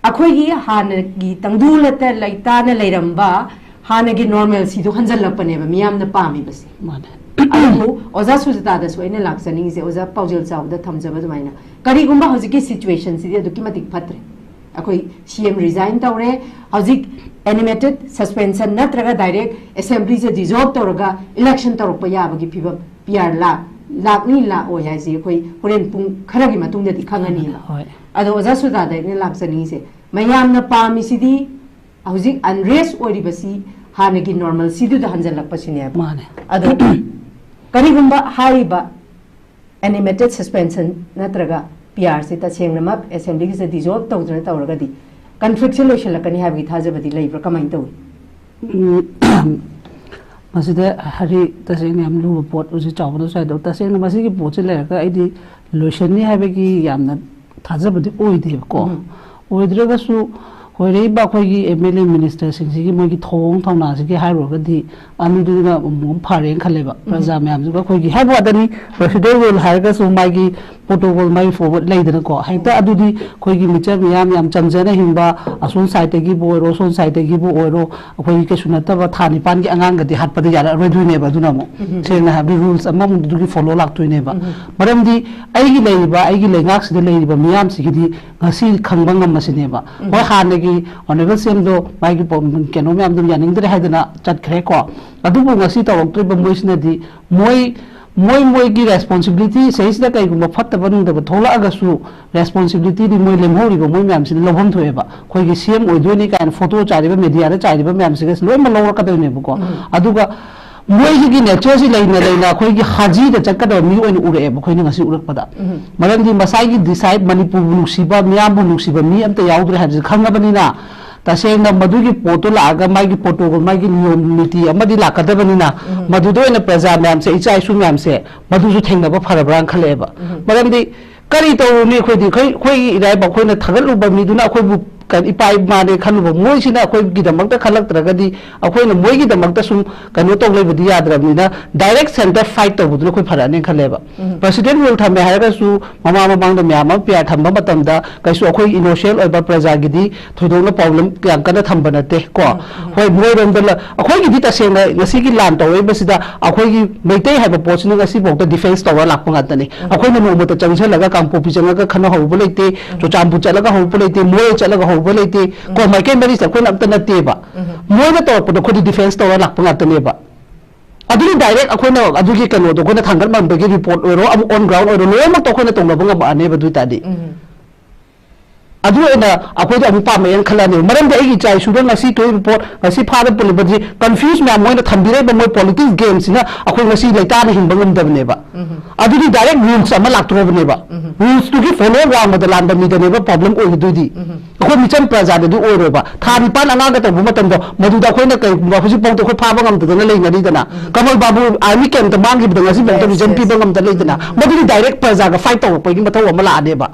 ꯑꯩꯈꯣꯏꯒꯤ ꯍꯥꯟꯅꯒꯤ ꯇꯪꯗꯨ ꯂꯩꯇꯥꯅ ꯂꯩꯔꯝꯕ ꯍꯥꯟꯅꯒꯤ normalcy ꯗꯨ ꯍꯟꯖꯜꯂꯛꯄꯅꯦꯕ ꯃꯤꯌꯥꯝꯅ ꯄꯥꯝꯃꯤꯕꯁꯦ꯫ ꯃꯥꯅꯦ꯫ ꯑꯗꯨꯕꯨ ꯑꯣꯖꯥ ꯁꯨꯖꯇꯥꯗꯁꯨ ꯑꯩꯅ ꯂꯥꯛꯆꯅꯤꯡꯉꯤꯁꯦ, ꯑꯣꯖꯥ ꯄꯥꯎꯖꯦꯜ ꯆꯥꯎꯕꯗ ꯊꯝꯖꯕ ꯑꯗꯨꯃꯥꯏꯅ, ꯀꯔꯤꯒꯨꯝꯕ ꯍꯧꯖꯤꯛꯀꯤ situation ꯁꯤꯗꯤ ꯑꯗꯨꯛꯀꯤ ꯃꯇꯤꯛ ꯐꯠꯇ꯭ꯔꯦ꯫ ꯑꯩꯈꯣꯏ C M resign ꯇꯧꯔꯦ, ꯍꯧꯖꯤꯛ animated suspension ꯅꯠꯇ꯭ꯔꯒ direct assembly ꯁꯦ dissolve ꯇꯧꯔꯒ election ꯇꯧꯔꯛꯄ ꯌꯥꯕꯒꯤ ꯐꯤꯕꯝ, P R ꯂꯥꯛ-, ꯂꯥꯛꯅꯤ ꯂꯥꯛꯑꯣꯏ ꯍꯥꯏꯁꯦ ꯑꯩꯈꯣꯏ ꯍꯣꯔꯦꯟ ꯄꯨꯡ ꯈꯔꯒꯤ ꯃꯇꯨꯡꯗꯗꯤ ꯈꯪꯉꯅꯤꯕ꯫ ꯍꯣꯏ꯫ ꯑꯗꯣ ꯑꯣꯖꯥ ꯁꯨꯖꯇꯥꯗ ꯑꯩꯅ ꯂꯥꯛꯆꯅꯤꯡꯉꯤꯁꯦ, ꯃꯌꯥꯝꯅ ꯄꯥꯝꯃꯤꯁꯤꯗꯤ ꯍꯧꯖꯤꯛ unrest ꯑꯣꯏꯔꯤꯕꯁꯤ ꯍꯥꯟꯅꯒꯤ normalcy ꯗꯨꯗ ꯍꯟꯖꯜꯂꯛꯄꯁꯤꯅꯦꯕ꯫ ꯃꯥꯅꯦ꯫ ꯑꯗꯣ ꯀꯔꯤꯒꯨꯝꯕ ꯍꯥꯏꯔꯤꯕ animated suspension ꯅꯠꯇ꯭ꯔꯒ ꯄꯤ ꯑꯥꯔꯁꯤ ꯇꯁꯦꯡꯅꯃꯛ ꯑꯦꯁꯦꯝꯕ꯭ꯂꯤꯒꯤꯁꯦ ꯗꯤꯖꯣꯜꯕ ꯇꯧꯗꯅ ꯇꯧꯔꯒꯗꯤ ꯀꯟꯐ꯭ꯂꯤꯛꯁꯦ ꯂꯣꯏꯁꯤꯜꯂꯛꯀꯅꯤ ꯍꯥꯏꯕꯒꯤ ꯊꯥꯖꯕꯗꯤ ꯂꯩꯕ꯭ꯔꯥ? ꯀꯃꯥꯏꯅ ꯇꯧꯏ? ꯎꯝ, ꯃꯁꯤꯗ ꯍꯥꯏꯗꯤ ꯇꯁꯦꯡꯅ ꯌꯥꯝ ꯂꯨꯕ ꯄꯣꯠ ꯍꯧꯖꯤꯛ ꯆꯥꯎꯕꯅꯁꯨ ꯍꯥꯏꯗꯣ, ꯇꯁꯦꯡꯅ ꯃꯁꯤꯒꯤ ꯄꯣꯠꯁꯦ ꯂꯩꯔꯒ ꯑꯩꯗꯤ ꯂꯣꯏꯁꯟꯅꯤ ꯍꯥꯏꯕꯒꯤ ꯌꯥꯝꯅ ꯊꯥꯖꯕꯗꯤ ꯑꯣꯏꯗꯦꯕꯀꯣ꯫ ꯎꯝ. ꯑꯣꯏꯗ꯭ꯔꯒꯁꯨ ꯑꯣꯏꯔꯛꯏꯕ ꯑꯩꯈꯣꯏꯒꯤ ꯑꯦꯝ ꯑꯦꯜ ꯑꯦ ꯃꯤꯅꯤꯁꯇꯔꯁꯤꯡꯁꯤꯒꯤ ꯃꯣꯏꯒꯤ ꯊꯧꯑꯣꯡ ꯊꯧꯅꯥꯁꯤꯒꯤ ꯍꯥꯏꯔꯨꯔꯒꯗꯤ ꯑꯗꯨꯗꯨꯅ ꯑꯃꯨꯛ ꯐꯔꯦꯅ ꯈꯜꯂꯦꯕ꯫ ꯄ꯭ꯔꯖꯥ ꯃꯌꯥꯝꯁꯤꯒ ꯑꯩꯈꯣꯏꯒꯤ ꯍꯥꯏꯕ ꯋꯥꯗꯅꯤ, ꯄ꯭ꯔꯣꯁꯤꯗꯔ ꯔꯨꯜ ꯍꯥꯏꯔꯒꯁꯨ ꯃꯥꯒꯤ ꯄ꯭ꯔꯣꯇꯣꯀꯣꯜ ꯃꯥꯒꯤ ꯐꯣꯔꯋꯥꯔꯗ ꯂꯩꯗꯅꯀꯣ, ꯍꯦꯛꯇ ꯑꯗꯨꯗꯤ ꯑꯩꯈꯣꯏꯒꯤ ꯃꯤꯆꯝ ꯃꯤꯌꯥꯝ ꯌꯥꯝ ꯆꯝꯖꯅ ꯍꯤꯡꯕ, ꯑꯁꯣꯝ ꯁꯥꯏꯠꯇꯒꯤꯕꯨ ꯑꯣꯏꯔꯣ, ꯁꯣꯝ ꯁꯥꯏꯠꯇꯒꯤꯕꯨ ꯑꯣꯏꯔꯣ, ꯑꯩꯈꯣꯏꯒꯤ ꯀꯩꯁꯨ ꯅꯠꯇꯕ ꯊꯥ ꯅꯤꯄꯥꯟꯒꯤ ꯑꯉꯥꯡꯒꯗꯤ ꯍꯥꯠꯄꯗ ꯌꯥꯔꯛꯑꯔꯣꯏꯗꯣꯏꯅꯦꯕ꯫ ꯑꯗꯨꯅ ꯑꯃꯨꯛ ꯁꯦꯡꯅ ꯍꯥꯏꯔꯕꯗꯤ ꯔꯨꯜꯁ ꯑꯃꯃꯨꯛ ꯑꯗꯨꯒꯤ ꯐꯣꯂꯣ ꯂꯥꯛꯇꯣꯏꯅꯦꯕ꯫ ꯃꯔꯝꯗꯤ ꯑꯩꯒꯤ ꯂꯩꯔꯤꯕ, ꯑꯩꯒꯤ ꯂꯩꯉꯥꯛꯁꯤꯗ ꯂꯩꯔꯤꯕ ꯃꯤꯌꯥꯝꯁꯤꯒꯤꯗꯤ ꯉꯁꯤ ꯈꯪꯕ ꯉꯝꯕꯁꯤꯅꯦꯕ꯫ ꯍꯣꯏ, ꯍꯥꯟꯅꯒꯤ ꯑꯣꯅꯔꯦꯕꯜ ꯁꯤ ꯑꯦꯝꯗꯣ ꯃꯥꯒꯤ ꯄꯣ-, ꯀꯩꯅꯣ ꯃꯌꯥꯝꯗꯣ ꯌꯥꯅꯤꯡꯗ꯭ꯔꯦ ꯍꯥꯏꯗꯅ ꯆꯠꯈ꯭ꯔꯦꯀꯣ꯫ ꯑꯗꯨꯕꯨ ꯉꯁꯤ ꯇꯧꯔꯛꯇ꯭ꯔꯤꯕ ꯃꯣꯏꯁꯤꯅꯗꯤ ꯃꯣꯏ, ꯃꯣꯏ ꯃꯣꯏꯒꯤ ꯔꯦꯁꯄꯣꯟꯁꯤꯕꯤꯂꯤꯇꯤ ꯁꯤꯗꯩꯁꯤꯗ ꯀꯩꯒꯨꯝꯕ ꯐꯠꯇꯕ ꯅꯨꯡꯗꯕ ꯊꯣꯛꯂꯛꯑꯒꯁꯨ ꯔꯦꯁꯄꯣꯟꯁꯤꯕꯤꯂꯤꯇꯤꯗꯤ ꯃꯣꯏ ꯂꯦꯝꯍꯧꯔꯤꯕ ꯃꯣꯏ ꯃꯌꯥꯝꯁꯤꯅ ꯂꯧꯐꯝ ꯊꯣꯛꯑꯦꯕ꯫ ꯑꯩꯈꯣꯏꯒꯤ ꯁꯤ ꯑꯦꯝ ꯑꯣꯏꯗꯣꯏꯅꯤ ꯀꯥꯏꯅ ꯐꯣꯇꯣ ꯆꯥꯏꯔꯤꯕ, ꯃꯦꯗꯤꯌꯥꯗ ꯆꯥꯏꯔꯤꯕ ꯃꯌꯥꯝꯁꯤꯒ ꯂꯣꯏꯅꯃꯛ ꯂꯧꯔꯛꯀꯗꯣꯏꯅꯦꯕꯀꯣ꯫ ꯑꯗꯨꯒ ꯃꯣꯏꯁꯤꯒꯤ ꯅꯦꯆꯔꯁꯤ ꯂꯩꯅ ꯂꯩꯅ ꯑꯩꯈꯣꯏꯒꯤ ꯍꯥꯖꯤꯗ ꯆꯠꯀꯗꯕ ꯃꯤ ꯑꯣꯏꯅ ꯎꯔꯛꯑꯦꯕ ꯑꯩꯈꯣꯏꯅ ꯉꯁꯤ ꯎꯔꯛꯄꯗ꯫ ꯃꯔꯝꯗꯤ ꯃꯁꯥꯒꯤ ꯗꯤꯁꯥꯏꯠ, ꯃꯅꯤꯄꯨꯔꯕꯨ ꯅꯨꯡꯁꯤꯕ, ꯃꯤꯌꯥꯝꯕꯨ ꯅꯨꯡꯁꯤꯕ ꯃꯤ ꯑꯝꯇ ꯌꯥꯎꯗ꯭ꯔꯦ ꯍꯥꯏꯕꯁꯤ ꯈꯪꯉꯕꯅꯤꯅ, ꯇꯁꯦꯡꯅ ꯃꯗꯨꯒꯤ ꯄꯣꯠꯇꯣ ꯂꯥꯛꯑꯒ ꯃꯥꯒꯤ ꯄ꯭ꯔꯣꯇꯣꯀꯣꯜ, ꯃꯥꯒꯤ ꯅꯤꯌꯣꯝ ꯅꯤꯇꯤ ꯑꯃꯗꯤ ꯂꯥꯛꯀꯗꯕꯅꯤꯅ, ꯃꯗꯨꯗ ꯑꯣꯏꯅ ꯄ꯭ꯔꯖꯥ ꯃꯌꯥꯝꯁꯦ, ꯏꯆꯥ ꯏꯁꯨ ꯃꯌꯥꯝꯁꯦ ꯃꯗꯨꯁꯨ ꯊꯦꯡꯅꯕ ꯐꯔꯕ꯭ꯔꯥꯅ ꯈꯜꯂꯛꯑꯦꯕ꯫ ꯃꯔꯝꯗꯤ ꯀꯔꯤ ꯇꯧꯔꯨꯅꯤ ꯑꯩꯈꯣꯏꯗꯤ? ꯑꯩꯈꯣꯏ, ꯑꯩꯈꯣꯏꯒꯤ ꯏꯔꯥꯏꯕꯛ, ꯑꯩꯈꯣꯏꯅ ꯊꯥꯒꯠꯂꯨꯕ ꯃꯤꯗꯨꯅ ꯑꯩꯈꯣꯏꯕꯨ ꯀ-, ꯏꯄꯥ ꯏꯃꯥꯅꯦ ꯈꯜꯂꯨꯕ ꯃꯣꯏꯁꯤꯅ ꯑꯩꯈꯣꯏꯒꯤꯗꯃꯛꯇ ꯈꯜꯂꯛꯇ꯭ꯔꯒꯗꯤ ꯑꯩꯈꯣꯏꯅ ꯃꯣꯏꯒꯤꯗꯃꯛꯇ ꯁꯨꯝ ꯀꯩꯅꯣ ꯇꯧ ꯂꯩꯕꯗꯤ ꯌꯥꯗ꯭ꯔꯕꯅꯤꯅ, ꯗꯥꯏꯔꯦꯛ ꯁꯦꯟꯇꯔ ꯐꯥꯏꯠ ꯇꯧꯕꯗꯨꯅ ꯑꯩꯈꯣꯏ ꯐꯔꯛꯑꯅꯦꯅ ꯈꯜꯂꯦꯕ꯫ ꯄ꯭ꯔꯁꯤꯗꯦꯟ ꯔꯨꯜ ꯊꯝꯃꯦ ꯍꯥꯏꯔꯒꯁꯨ ꯃꯃꯥꯡ ꯃꯃꯥꯡꯗ ꯃꯌꯥꯝ ꯑꯃ ꯄꯤ ꯑꯥꯔ ꯊꯝꯕ ꯃꯇꯝꯗ ꯀꯩꯁꯨ ꯑꯩꯈꯣꯏ ꯏꯅꯣꯁꯦꯟ ꯑꯣꯏꯕ ꯄ꯭ꯔꯖꯥꯒꯤꯗꯤ ꯊꯣꯏꯗꯣꯛꯅ ꯄ꯭ꯔꯣꯕ꯭ꯂꯦꯝ ꯌꯥꯝ ꯀꯟꯅ ꯊꯝꯕ ꯅꯠꯇꯦ ꯀꯣ꯫ ꯍꯣꯏ, ꯃꯣꯏꯔꯣꯝꯗ ꯂ-, ꯑꯩꯈꯣꯏꯒꯤꯗꯤ ꯇꯁꯦꯡꯅ ꯉꯁꯤꯒꯤ ꯂꯥꯟ ꯇꯧꯔꯛꯏꯕꯁꯤꯗ ꯑꯩꯈꯣꯏꯒꯤ ꯃꯩꯇꯩ ꯍꯥꯏꯕ ꯄꯣꯠꯁꯤꯅ ꯉꯁꯤꯐꯥꯎꯗ ꯗꯤꯐꯦꯟꯁ ꯇꯧꯔ ꯂꯥꯛꯄ ꯉꯥꯛꯇꯅꯤ꯫ ꯑꯩꯈꯣꯏꯅ ꯅꯣꯡꯃꯇ ꯆꯪꯁꯤꯜꯂꯒ ꯀꯥꯡꯄꯣꯛꯄꯤ ꯆꯪꯉꯒ ꯈꯟꯅꯍꯧꯕ ꯂꯩꯇꯦ, ꯆꯨꯔꯆꯥꯟꯄꯨꯔ ꯆꯠꯂꯒ ꯍꯧꯕ ꯂꯩꯇꯦ, ꯃꯣꯔꯦ ꯆꯠꯂꯒ ꯍꯧꯕ ꯂꯩꯇꯦ ꯀꯣ꯫ ꯃꯥꯏꯀꯩ ꯃꯔꯤꯁꯦ ꯑꯩꯈꯣꯏꯅ ꯑꯝꯇ ꯅꯠꯇꯦꯕ꯫ ꯃꯣꯏꯅ ꯇꯧꯔꯛꯄꯗꯣ ꯑꯩꯈꯣꯏꯗꯤ ꯗꯤꯐꯦꯟꯁ ꯇꯧꯔ ꯂꯥꯛꯄ ꯉꯥꯛꯇꯅꯦꯕ꯫ ꯑꯗꯨꯗꯤ ꯗꯥꯏꯔꯦꯛ ꯑꯩꯈꯣꯏꯅ ꯑꯗꯨꯒꯤ ꯀꯩꯅꯣꯗꯣ ꯑꯩꯈꯣꯏꯅ ꯊꯥꯡꯒꯠ ꯃꯟꯕꯒꯤ ꯔꯤꯄꯣꯔꯠ ꯑꯣꯏꯔꯣ, ꯑꯃꯨꯛ ꯑꯣꯟ ꯒ꯭ꯔꯥꯎꯟ ꯑꯣꯏꯔꯣ, ꯂꯣꯏꯅꯃꯛꯇꯣ ꯑꯩꯈꯣꯏꯅ ꯇꯧꯅꯕ ꯉꯝꯃꯛꯑꯅꯦꯕ꯫ ꯑꯗꯨ ꯑꯣꯏ ꯇꯥꯔꯗꯤ ꯑꯗꯨ ꯑꯣꯏꯅ ꯑꯩꯈꯣꯏꯗ ꯑꯃꯨꯛ ꯄꯥꯝꯃꯛꯑꯦꯅ ꯈꯜꯂꯛꯑꯅꯦꯕ꯫ ꯃꯔꯝꯗꯤ ꯑꯩꯒꯤ ꯏꯆꯥ ꯏꯁꯨꯗ ꯉꯁꯤ ꯊꯣꯛꯏꯕ ꯄꯣꯠ, ꯉꯁꯤ ꯐꯥꯗ ꯄꯨꯜꯂꯤꯕꯁꯤ ꯀꯟꯐ꯭ꯌꯨꯁ ꯃꯌꯥꯝ ꯃꯣꯏꯅ ꯊꯝꯕꯤꯔꯛꯏꯕ ꯃꯣꯏ ꯄꯣꯂꯤꯇꯤꯛꯁ ꯒꯦꯝꯁꯤꯅ ꯑꯩꯈꯣꯏ ꯉꯁꯤ ꯂꯩꯇꯥꯅ ꯍꯤꯡꯕ ꯉꯝꯗꯕꯅꯦꯕ꯫ ꯑꯗꯨꯗꯤ ꯗꯥꯏꯔꯦꯛ ꯔꯨꯜꯁ ꯑꯃ ꯂꯥꯛꯇ꯭ꯔꯣꯕꯅꯦꯕ꯫ ꯔꯨꯜꯁꯇꯨꯒꯤ ꯐꯣꯂꯣ ꯋꯥꯡꯃꯗ ꯂꯥꯟꯕ ꯃꯤꯗꯅꯦꯕ ꯄ꯭ꯔꯣꯕ꯭ꯂꯦꯝ ꯑꯣꯏꯒꯗꯣꯏꯗꯤ꯫ ꯑꯩꯈꯣꯏ ꯃꯤꯆꯝ ꯄ꯭ꯔꯖꯥꯗꯗꯤ ꯑꯣꯏꯔꯣꯏꯕ꯫ ꯊꯥ ꯅꯤꯄꯥꯟ ꯑꯉꯥꯡꯒ ꯇꯧꯕ ꯃꯇꯝꯗꯣ, ꯃꯗꯨꯗ ꯑꯩꯈꯣꯏꯅ ꯀꯩꯒꯨꯝꯕ ꯍꯧꯖꯤꯛꯐꯥꯎꯗ ꯑꯩꯈꯣꯏ ꯐꯥꯕ ꯉꯝꯗꯗꯅ ꯂꯩꯅꯔꯤꯗꯅ, ꯀꯃꯜ ꯕꯥꯕꯨ ꯑꯥꯔꯃꯤ ꯀꯦꯝꯇ ꯃꯥꯡꯈꯤꯕꯗ ꯉꯁꯤꯐꯥꯎꯗ ꯔꯤꯖꯟ ꯄꯤꯕ ꯉꯝꯗ ꯂꯩꯗꯅ, ꯃꯗꯨꯗꯤ ꯗꯥꯏꯔꯦꯛ ꯄ꯭ꯔꯖꯥꯒ ꯐꯥꯏꯠ ꯇꯧꯔꯛꯄꯒꯤ ꯃꯊꯧ ꯑꯃ ꯂꯥꯛꯑꯅꯦꯕ꯫